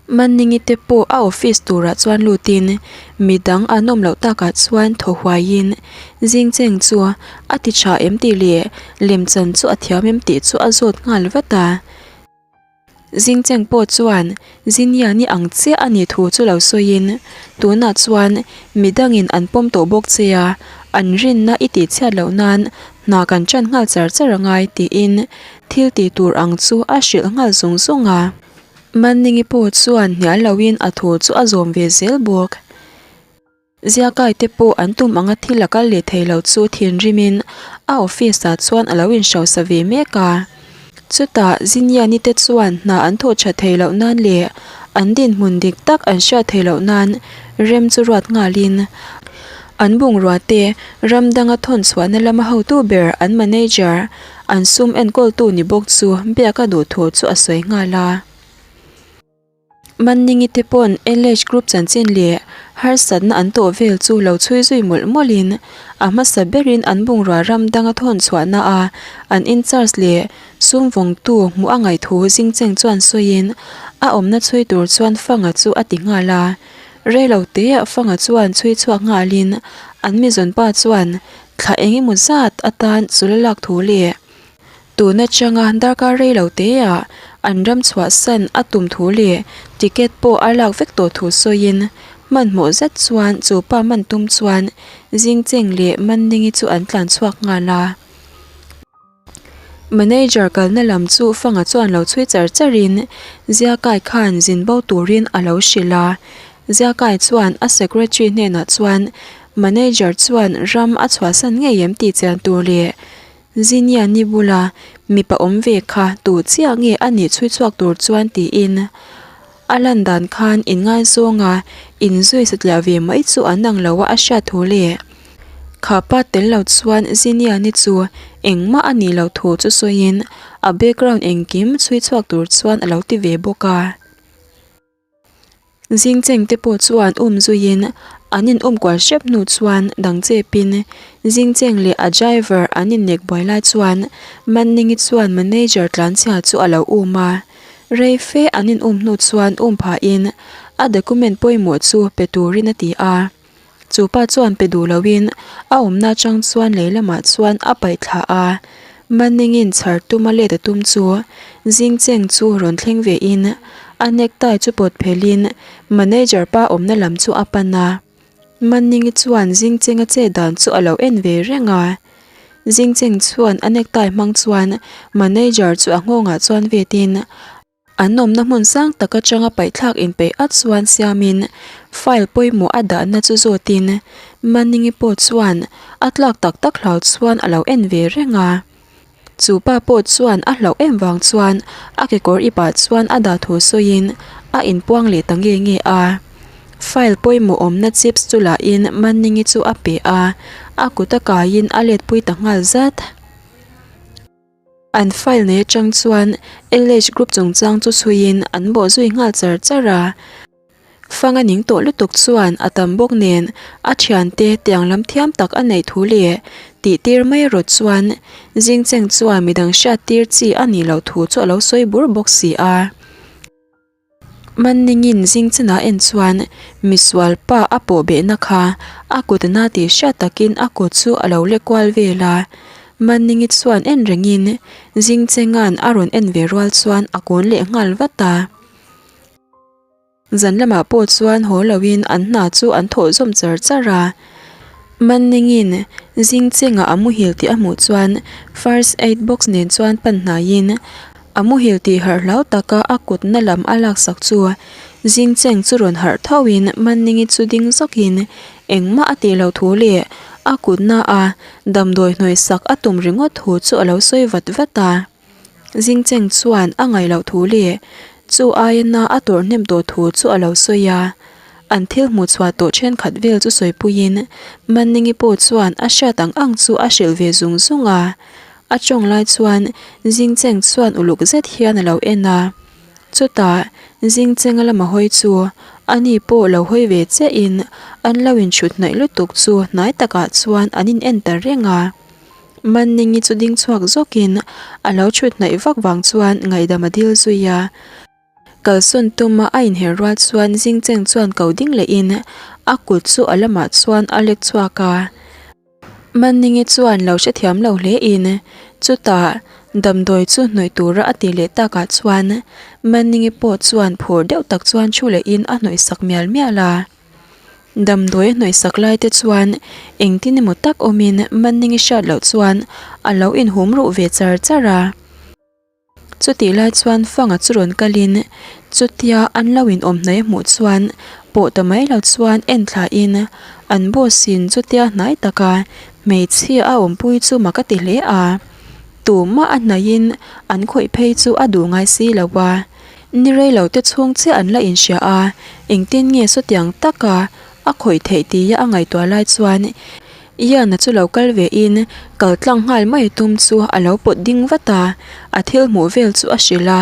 Manningi te pawh a office turah chuan lutin midang an awm loh takah chuan thaw huaiin Zingcheng chu a ti tha em tih leh lemchan chu a thiam em tih chu a zawt nghal vat a. Zingcheng pawh chuan Ziniani ang chiah a nih thu chu lo sawiin tunah chuan midangin an pawm tawh bawk che a, an rinna i tihchhiat loh nan hna kan ṭan nghal char char a ngai tiin thil tih tur ang chu a hrilh nghal zung zung a. Manningi pawh chuan hnial loin a thu chu a zawm ve zel bawk. Ziakai te pawh an tum anga thil a kal leh thei lo chu thinrimin a office ah chuan a lo inhrosa ve mek a. Chutah Ziniani te chuan hna an thawh tha thei loh nan leh an dinhmun dik tak an hriat thei loh nan rem chu ruat nghalin an bungrua te ram danga thawn chhuahna lama hotu ber an manager An sum enkawltu ni bawk chu biak a duh thu chu a sawi nghal a. Manningi te pawn LH Group chanchin leh harsatna an tawh vel chu lo chhui zui mawlh mawlhin a hmasa berin an bungrua ram danga thawn chhuahna a an in-charge leh sum vawngtu hmuh a ngaih thu Zingcheng chuan sawiin a awmna chhui tur chuan Fanga chu a ti nghal a. Reilo teah Fanga chuan chhui chhuak nghalin an mizawnpa chuan Thla eng emaw zat atan chul a lak thu leh tun atanga darkar rei lo teah an ram chhuahsan a tum thu leh ticket pawh a lak vek tawh thu sawiin hmanhmawh zet chuan chu pa man tum chuan Zingcheng leh Manningi chu an tlan chhuak nghal a. Manager kalna lam chu Fanga chuan lo chhui char charin Ziakai khan zin bo turin a lo hrilh a. Ziakai chuan a secretary hnenah chuan Manager chuan ram a chhuahsan ngei em tih chian tur leh Ziniani bula mipa awm ve kha tu chiah nge a nih chhui chhuak tur chuan tiin A lan dan khan inngaizawng a inzui satliah ve mai chu an ang lo a a hriat thu leh kha pa tel lo chuan Ziniani chu engmah a nih loh thu chu sawiin a background engkim chhui chhuak tur chuan a lo ti ve bawk a. Zingcheng te pawh chuan um zuiin an in um kual hrep hnu chuan dang chepin Zingcheng leh a driver an innek buai lai chuan Manningi chuan manager tlanchhia chu a lo um a. Rei fe an in um hnu chuan um phahin a document pawimawh chu pe turin a ti a. Chu pa chuan pe duh loin a awmna atang chuan lei lamah chuan a paih thla a. Manning-in chhar tuma let a tum chu Zingcheng chu rawn thleng vein a necktie chu pawt phelhin manager pa awmna lam chu a pan a. Manningi chuan Zingchenga che dan chu a lo en ve reng a. Zingcheng chuan a necktie hmang chuan manager chu a nghawngah chuan vetin an awmna hmun sang tak atanga paihthlak inpeih at chuan siamin file pawimawh a dahna chu zawtin Manningi pawh chuan a tlak tak tak hlau chuan a lo en ve reng a. Chu pa pawh chuan a hlauh em vang chuan a kekawr ipah chuan a dah thu sawiin a inpuang leh ta nge nge a. File pawimawh awmna chips chu lahin Manningi chu a pe a, a kut a kaiin a let pui ta nghal zat. An file nei atang chuan LH group chungchang chu chhuiin an bawh zui nghal char char a. Fang a ning tawh lutuk chuan a tam bawk nen a thiante tiang lam thiam tak a neih thu leh tih tir mai rawt chuan Zingcheng chuan midang hriat tir chi a nih loh thu chu a lo sawi bur bawk si a. Manningin Zingchena en chuan misual pa a pawh behna kha a kut na tih hriat takin a kut chu a lo lek kual vel a. Manningi chuan en rengin Zingchenga'n a rawn en ve rual chuan a kun leh nghal vat a. Zan lamah pawh chuan haw loin an hna chu an thawh zawm char char a. Manningin Zingchenga a muhil tih a hmuh chuan first aid box nen chuan pan hnaiin a muhil tih harh hlau taka a kutna lam a laksak chu Zingcheng chu rawn harh thoin Manningi chu ding zawkin engmah a tih loh thu leh a kutna a damdawi hnawihsak a tum ringawt thu chu a lo sawi vat vat a. Zingcheng chuan a ngaih loh thu leh chu aina a tawrh hnem tawh thu chu a lo sawi a. An thil hmuh chhuah tawh thenkhat vel chu sawipuiin Manningi pawh chuan a hriat ang ang chu a hrilh ve zung zung a. A tawng lai chuan Zingcheng chuan uluk zet hian a lo en a. Chutah Zingchenga lama hawi chu Ani pawh lo hawi ve chiah in an lo inchhut hnaih lutuk chu hnai takah chuan an in en ta reng a. Manningi chu ding chhuak zawk in a lo chhut hnaih vak vang chuan ngaihdam a dil zui a. Kalsawn tuma a inher rual chuan Zingcheng chuan ko ding leh in a kut chu a lamah chuan a lek chhuak a. Manningi chuan lo hrethiam lo hle in chutah damdawi chu hnawih tura a ti leh takah chuan Manningi pawh chuan phur deuh tak chuan thu leh in a hnawih sak mial mial a. Damdawi a hnawih sak lai te chuan engtin emaw tak awmin Manningi hriat loh chuan a lo inhum ruh ve char char a. Chutih lai chuan Fanga chu rawn kalin chutia an lo inawm hnai a hmuh chuan pawh ta mai lo chuan en thlain an boss in chutia hnai taka hmeichhia a awmpui chu mak a ti hle a. Tumah a hnaihin an khawih phei chu a duh ngai si lo a. Ni rei lo te chhung chiah an la inhria a, engtin nge sawtiang taka a khawih theih tia a ngaihtuah lai chuan Ian-a chu lo kal ve in kal tlang nghal mai tum chu a lo pawt ding vat a, a thil hmuh vel chu a hrilh a.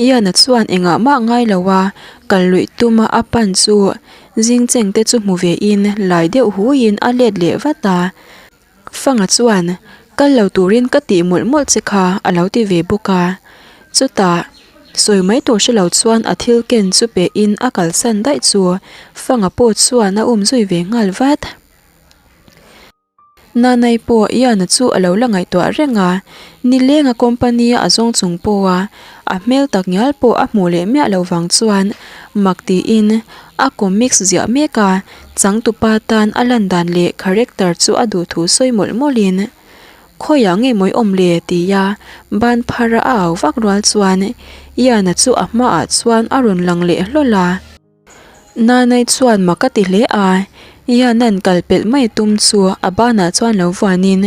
Ian-a chuan engah mah ngai lo a, kal luih tuma a pan chu zingcheng te chu hmu ve in lai deuh huiin a let leh vat a. Fanga chuan kal lo turin ka tih mawlh mawlh che kha a lo ti ve bawk a. Chutah sawi mai tur hre lo chuan a thil ken chu pe in a kalsan daih chu Fanga pawh chuan a um zui ve nghal vat. Nanai pawh Ian-a chu a lo la ngaihtuah reng a, nilenga company a zawng chung pawha a hmel tak ngial pawh a hmuh leh miah loh vang chuan mak tiin a comics ziah mek a, changtupa tan a lan dan leh character chu a duh thu sawi mawlh mawlhin Khawiah nge mawi awm le? tia ban phara a au vak rual chuan Ian-a chu a hmaah chuan a rawn lang leh hlawl a. Nanai chuan mak a ti hle a, Ian-a'n kal pelh mai tum chu a banah chuan lo vuanin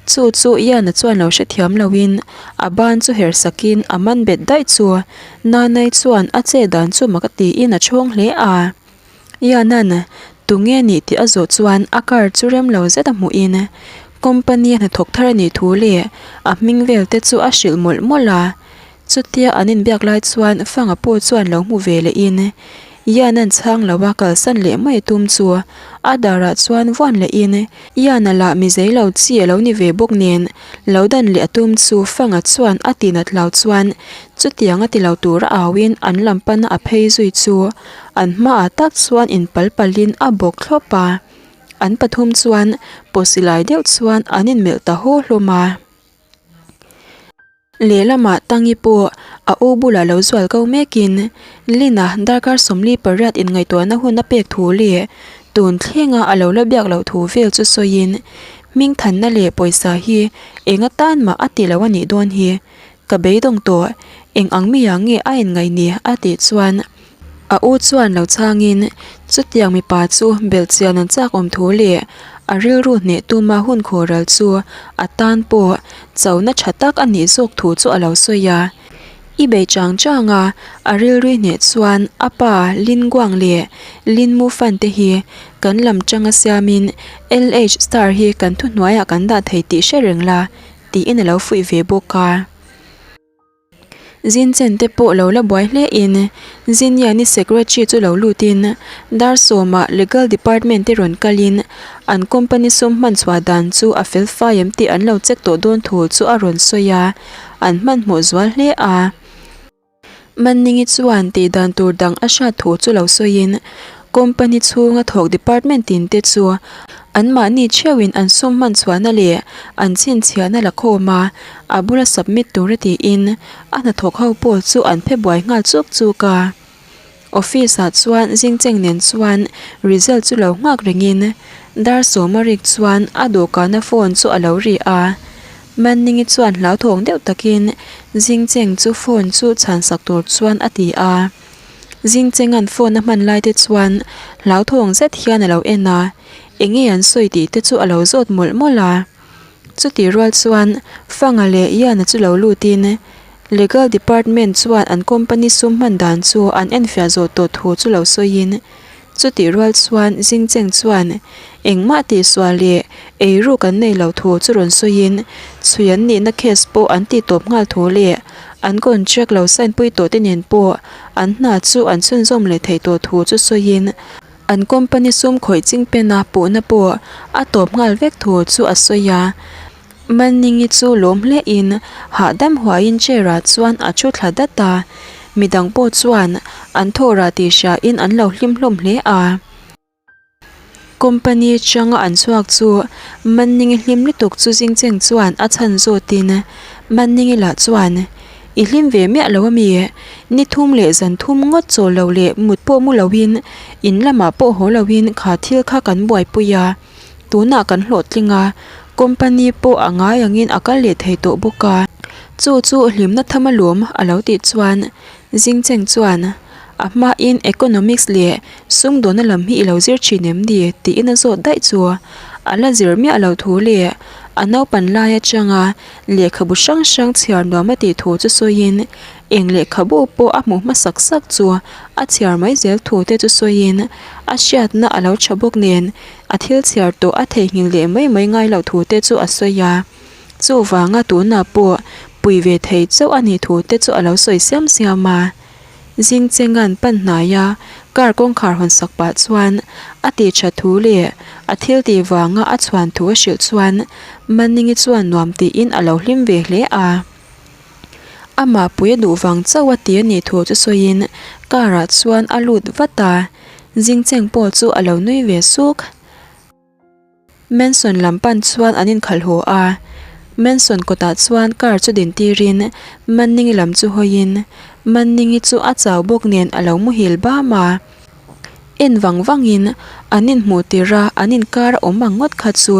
chu chu Ian-a chuan lo hrethiam loin a ban chu her sakin a man bet daih chu Nanai chuan a che dan chu mak a tiin a chhawng hle a. Ian-a'n tunge nih tih a zawh chuan a car chu rem lo zet a hmuhin company a hnathawk thar a nih thu leh a hming vel te chu a hrilh mawlh mawlh a. Chutia an inbiak lai chuan Fanga pawh chuan lo hmu ve lehin Ian-a'n chhang lo a kalsan leh mai tum chu a darah chuan vuan lehin Ian-a lah mi zei lo chi a lo ni ve bawk nen lo dan leh a tum chu Fanga chuan a tinat hlau chuan chutiang a ti lo tura auin an lam pana a phei zui chu An hmaah tak chuan inpal palin a bawk thlawp a, an pathum chuan pawsi lai deuh chuan an inmelh ta haw hlawm a. Lehlamah Tangi pawh a u bulah lo zual ko mekin Lina darkar 48 inngaihtuahna hun a pek thu leh tun thlenga a lo la biak loh thu vel chu sawiin hmingthanna leh pawisa hi eng atan mah a ti lo a nih dawn hi. Ka beidawng tawh, eng ang mi ah nge a inngaih ni a tih chuan A u chuan lo chhangin chutiang mipa chu belhchian an chak awm thu leh a rilru hneh tuma hun khawhral chu a tan pawh chona tha tak a nih zawk thu chu a lo sawi a. I bei chang chang a, a rilrui hneh chuan a pa Lin Guang leh Lin Mu Fan te hi kan lam tanga siamin LH Star hi kan thuhnuaiah kan dah thei tih hre reng la tiin a lo fuih ve bawk a. Zinchen te pawh lo la buai hle in Ziniani secretary chu lo lut in dar sawmah legal department te rawn kal in an company sum hman chhuah dan chu a fel fai em tih an lo check tawh dawn thu chu a rawn sawi a, an hmanhmawh zual hle a. Manningi chuan tih dan tur dang a hriat thu chu lo sawiin company chhunga thawk department tin te chu anmahni theuhin an sum hman chhuahna leh an chhinchhiahna la khawm a, a bula submit tur a tiin a hnathawk ho pawh chu an phe buai nghal chuk chuk a. Office ah chuan Zingcheng nen chuan result chu lo nghak rengin dar sawma rik chuan a dawhkana phone chu a lo ri a. Manningi chuan hlauthawng deuh takin Zingcheng chu phone chu chhan sak tur chuan a ti a. Zingchenga'n phone a hman lai te chuan hlauthawng zet hian a lo en a, enge an sawi tih te chu a lo zawt mawlh mawlh a. Chutih rual chuan Fanga leh Ian-a chu lo lutin Legal Department chuan an company sum hman dan chu an enfiah zawh tawh thu chu lo sawiin chutih rual chuan Zingcheng chuan engmah tihsual leh eiruk an nei lo thu chu rawn sawiin chhui an nihna case pawh an tih tawp nghal thu leh An contract lo sign pui tawh te nen pawh an hna chu an chhunzawm leh theih tawh thu chu sawiin an company sum khawih ching pena puhna pawh a tawp nghal vek thu chu a sawi a. Manningi chu lawm hlein hahdam huaiin chair ah chuan a thu thla dat a, midang pawh chuan an thawhrah tih hriain an lo hlim hlawm hle a. Company atanga an chhuak chu Manningi hlim lutuk chu Zingcheng chuan a chhan zawtin Manningi lah chuan I hlim ve miah lo ami? Ni thum leh zan thum ngawt chawl lo leh mut pawh mu loin in lamah pawh haw loin kha thil kha kan buaipui a, tunah kan hlawhtling a, company pawh a ngai angin a kal leh thei tawh bawk a, chu chu hlimna tham alawm a lo tih chuan Zingcheng chuan a hmain Economics leh sumdawna lam hi i lo zir thin em ni? tiin a zawt daih chu. A la zir miah lo thu leh a naupan lai atanga lehkhabu hrang hrang chhiar nuam a tih thu chu sawiin eng lehkhabu pawh a hmuh hmasak sak chu a chhiar mai zel thu te chu sawiin a hriatna a lo tha bawk nen a thil chhiar tawh a theihnghilh leh mai mai ngai loh thu te chu a sawi a. Chuvanga tunah pawh pui ve thei chauh a nih thu te chu a lo sawi siam siam a. Zingchenga'n pan hnaia car kawngkhar hawn sak pah chuan a tih tha thu leh a thil tih vanga a chhuan thu a hrilh chuan Manningi chuan nuam tiin a lo hlim ve hle a. Amah pui a duh vang chauh a ti a nih thu chu sawiin car ah chuan a lut vat a, Zingcheng pawh chu a lo nui ve suk. Mansion lam pan chuan an inkhalh haw a, Mansion kawtah chuan car chu din tirin Manningi lam chu hawiin Manningi chu a chau bawk nen a lo muhil bam a. En vang vangin an inhmuh tirh a an inkar a awm ang ngawt kha chu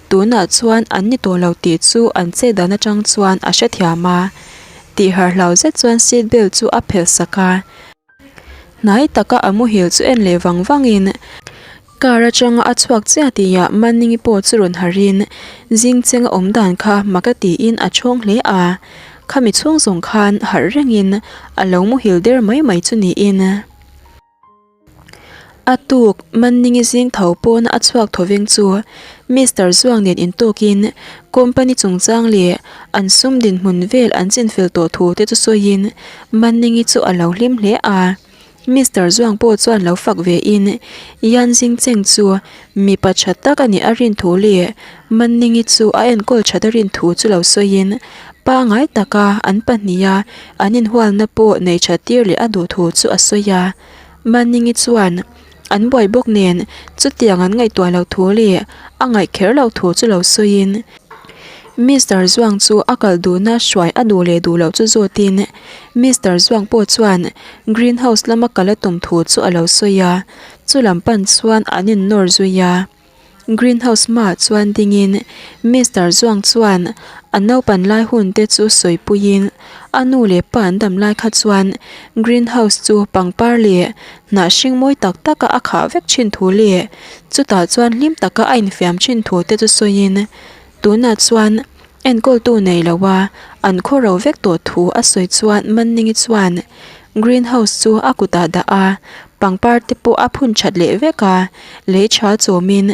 tunah chuan an ni tawh lo tih chu an chet dan atang chuan a hrethiam a. Tihharh hlau zet chuan seat belt chu a phelh sak a. Hnai taka a muhil chu en leh vang vangin car atanga a chhuak chiah tihah Manningi pawh chu rawn harhin Zingcheng a awm dan kha mak a tiin a chhawng hle a, khami chhung zawng khan harh rengin a lo muhil der mai mai chu niin. A tuk Manningi zing tho pawn a chhuak thaw veng chu Mister Zuang nen intawkin company chungchang leh an sum dinhmun vel an chinfel tawh thu te chu sawiin Manningi chu a lo hlim hle a. Mister Zuang pawh chuan lo fak ve in Yan Zingcheng chu mipa tha tak a nih a rin thu leh Manningi chu a enkawl that a rin thu chu lo sawiin pangai taka an pahniha an inhualna pawh nei that tir leh a duh thu chu a sawi a. Manningi chuan an buai bawk nen chutiang an ngaihtuah loh thu leh a ngaih kher loh thu chu lo sawiin Mister Zuang chu a kal duhna hruai a duh leh duh loh chu zawtin Mister Zuang pawh chuan green house lama kal a tum thu chu a lo sawi a, chu lam pan chuan an innawr zui a. Green house hmaah chuan dingin Mister Zuang chuan a naupan lai hun te chu sawipuiin a nu leh pa an dam lai kha chuan green house chu pangpar leh hnah hring mawi tak taka a khah vek thin thu leh chutah chuan hlim taka a infiam thin thu te chu sawiin tunah chuan Enkawltu nei lo a, an khaw ro vek tawh thu a sawi chuan Manningi chuan green house chu a kutah dah a, pangpar te pawh a phun that leh vek a, lei tha chawmin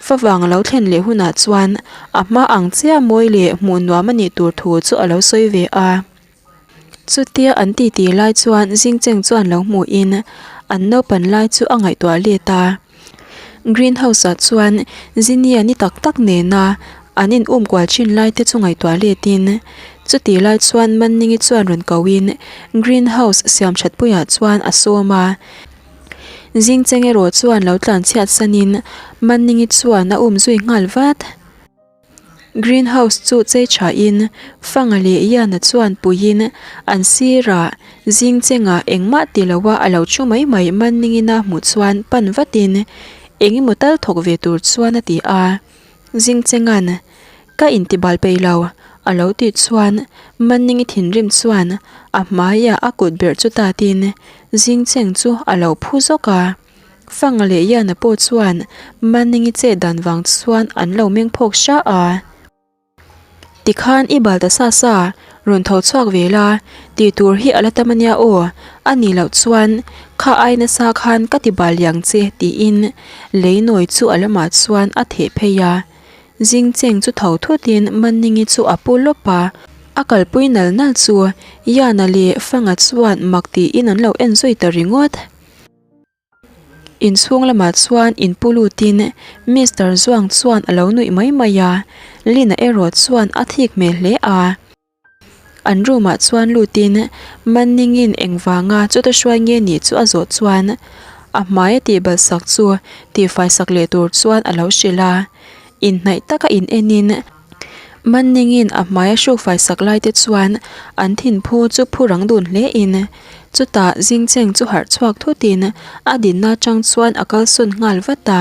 favang a lo thlen leh hunah chuan a hma ang chiah mawi leh hmuh nuam a nih tur thu chu a lo sawi ve a. Chutia an titi lai chuan Zingcheng chuan lo hmuhin an naupan lai chu a ngaihtuah let a. Green house ah chuan Zinnia ni tak tak nena an in um kual thin lai te chu ngaihtuah letin chuti lai chuan Manningi chuan rawn kohin green house siam that puiah chuan a sawm a. Zingcheng erawh chuan lo tlanchhiat sanin Manningi chuan a um zui nghal vat. Green house chu chei thain Fanga leh Iana chuan puiin an sirah zing chengah engmah ti loa a lo thu mai mai Manningina hmuh chuan pan vatin eng emaw tal thawk ve tur chuan a ti a. Zing chenga'n ka intibal peih lo a lo tih chuan Manningi thinrim chuan a hmaiah a kut berh chu tatin zing cheng chu a lo phu zawk a. Fanga leh Iana pawh chuan Manningi chet dan vang chuan an lo meng phawk hra a. Tikhan i bal ta sa sa, rawn tho chhuak ve la, tih tur hi a la tam ania aw, a nih loh chuan kha ai nasa khan ka ti bal liang che tiin lei nawi chu a lamah chuan a theh phei a. Zing cheng chu tho thutin Manningi chu a pu lawp a. A kalpui nal nal chu Yana leh Fanga chuan mak tiin an lo en zui ta ringawt. Inchhung lamah chuan inpu lutin Mister Zuang chuan a lo nuih mai mai a, Lina erawh chuan a thik hmel hle a. An room ah chuan lutin Manningin engvanga chuta hruai nge nih chu a zawh chuan a hmai a tihbalh sak chu tihfai sak leh tur chuan a lo hrilh a, inhnaih taka in enin Manningin a hmai a hrukfai sak lai te chuan an thinphu chu phu rang dun hle in chutah Zingcheng chu harh chhuak thutin a dinna atang chuan a kalsawn nghal vat a,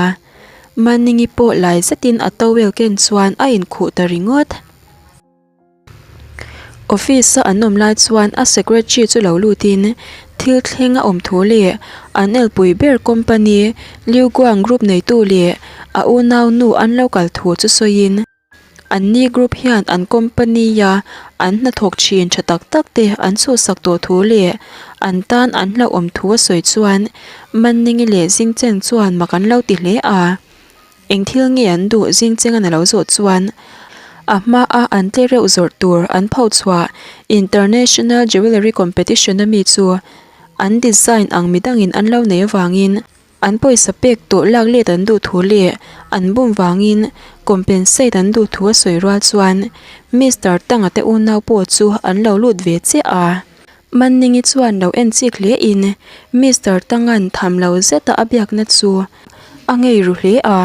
Manningi pawh lai zetin a towel ken chuan a inkhuh ta ringawt. Office a an awm lai chuan a secretary chu lo lutin thil thleng a awm thu leh an elpui ber company Liu Guang group neitu leh a unau nu an lo kal thu chu sawiin an ni group hian an company a an hnathawk thin tha tak tak te an chhuhsak tawh thu leh an tan an hlauhawm thu a sawi chuan Manningi leh Zingcheng chuan mak an lo ti hle a. Eng thil nge an duh zingcheng an a lo zawh chuan a hmaa an tle reuh zawrh tur an pho chhuah International Jewellery Competition a mi chu an design ang midangin an lo nei avangin an pawisa pek tawh lak let an duh thu leh an bum vangin compensate an duh thu a sawi rual chuan Mister Tanga te unau pawh chu an lo lut ve chiah a. Manningi chuan lo en chik hle in Mister Tangan tham lo zeta a biakna chu a ngei ru hle a.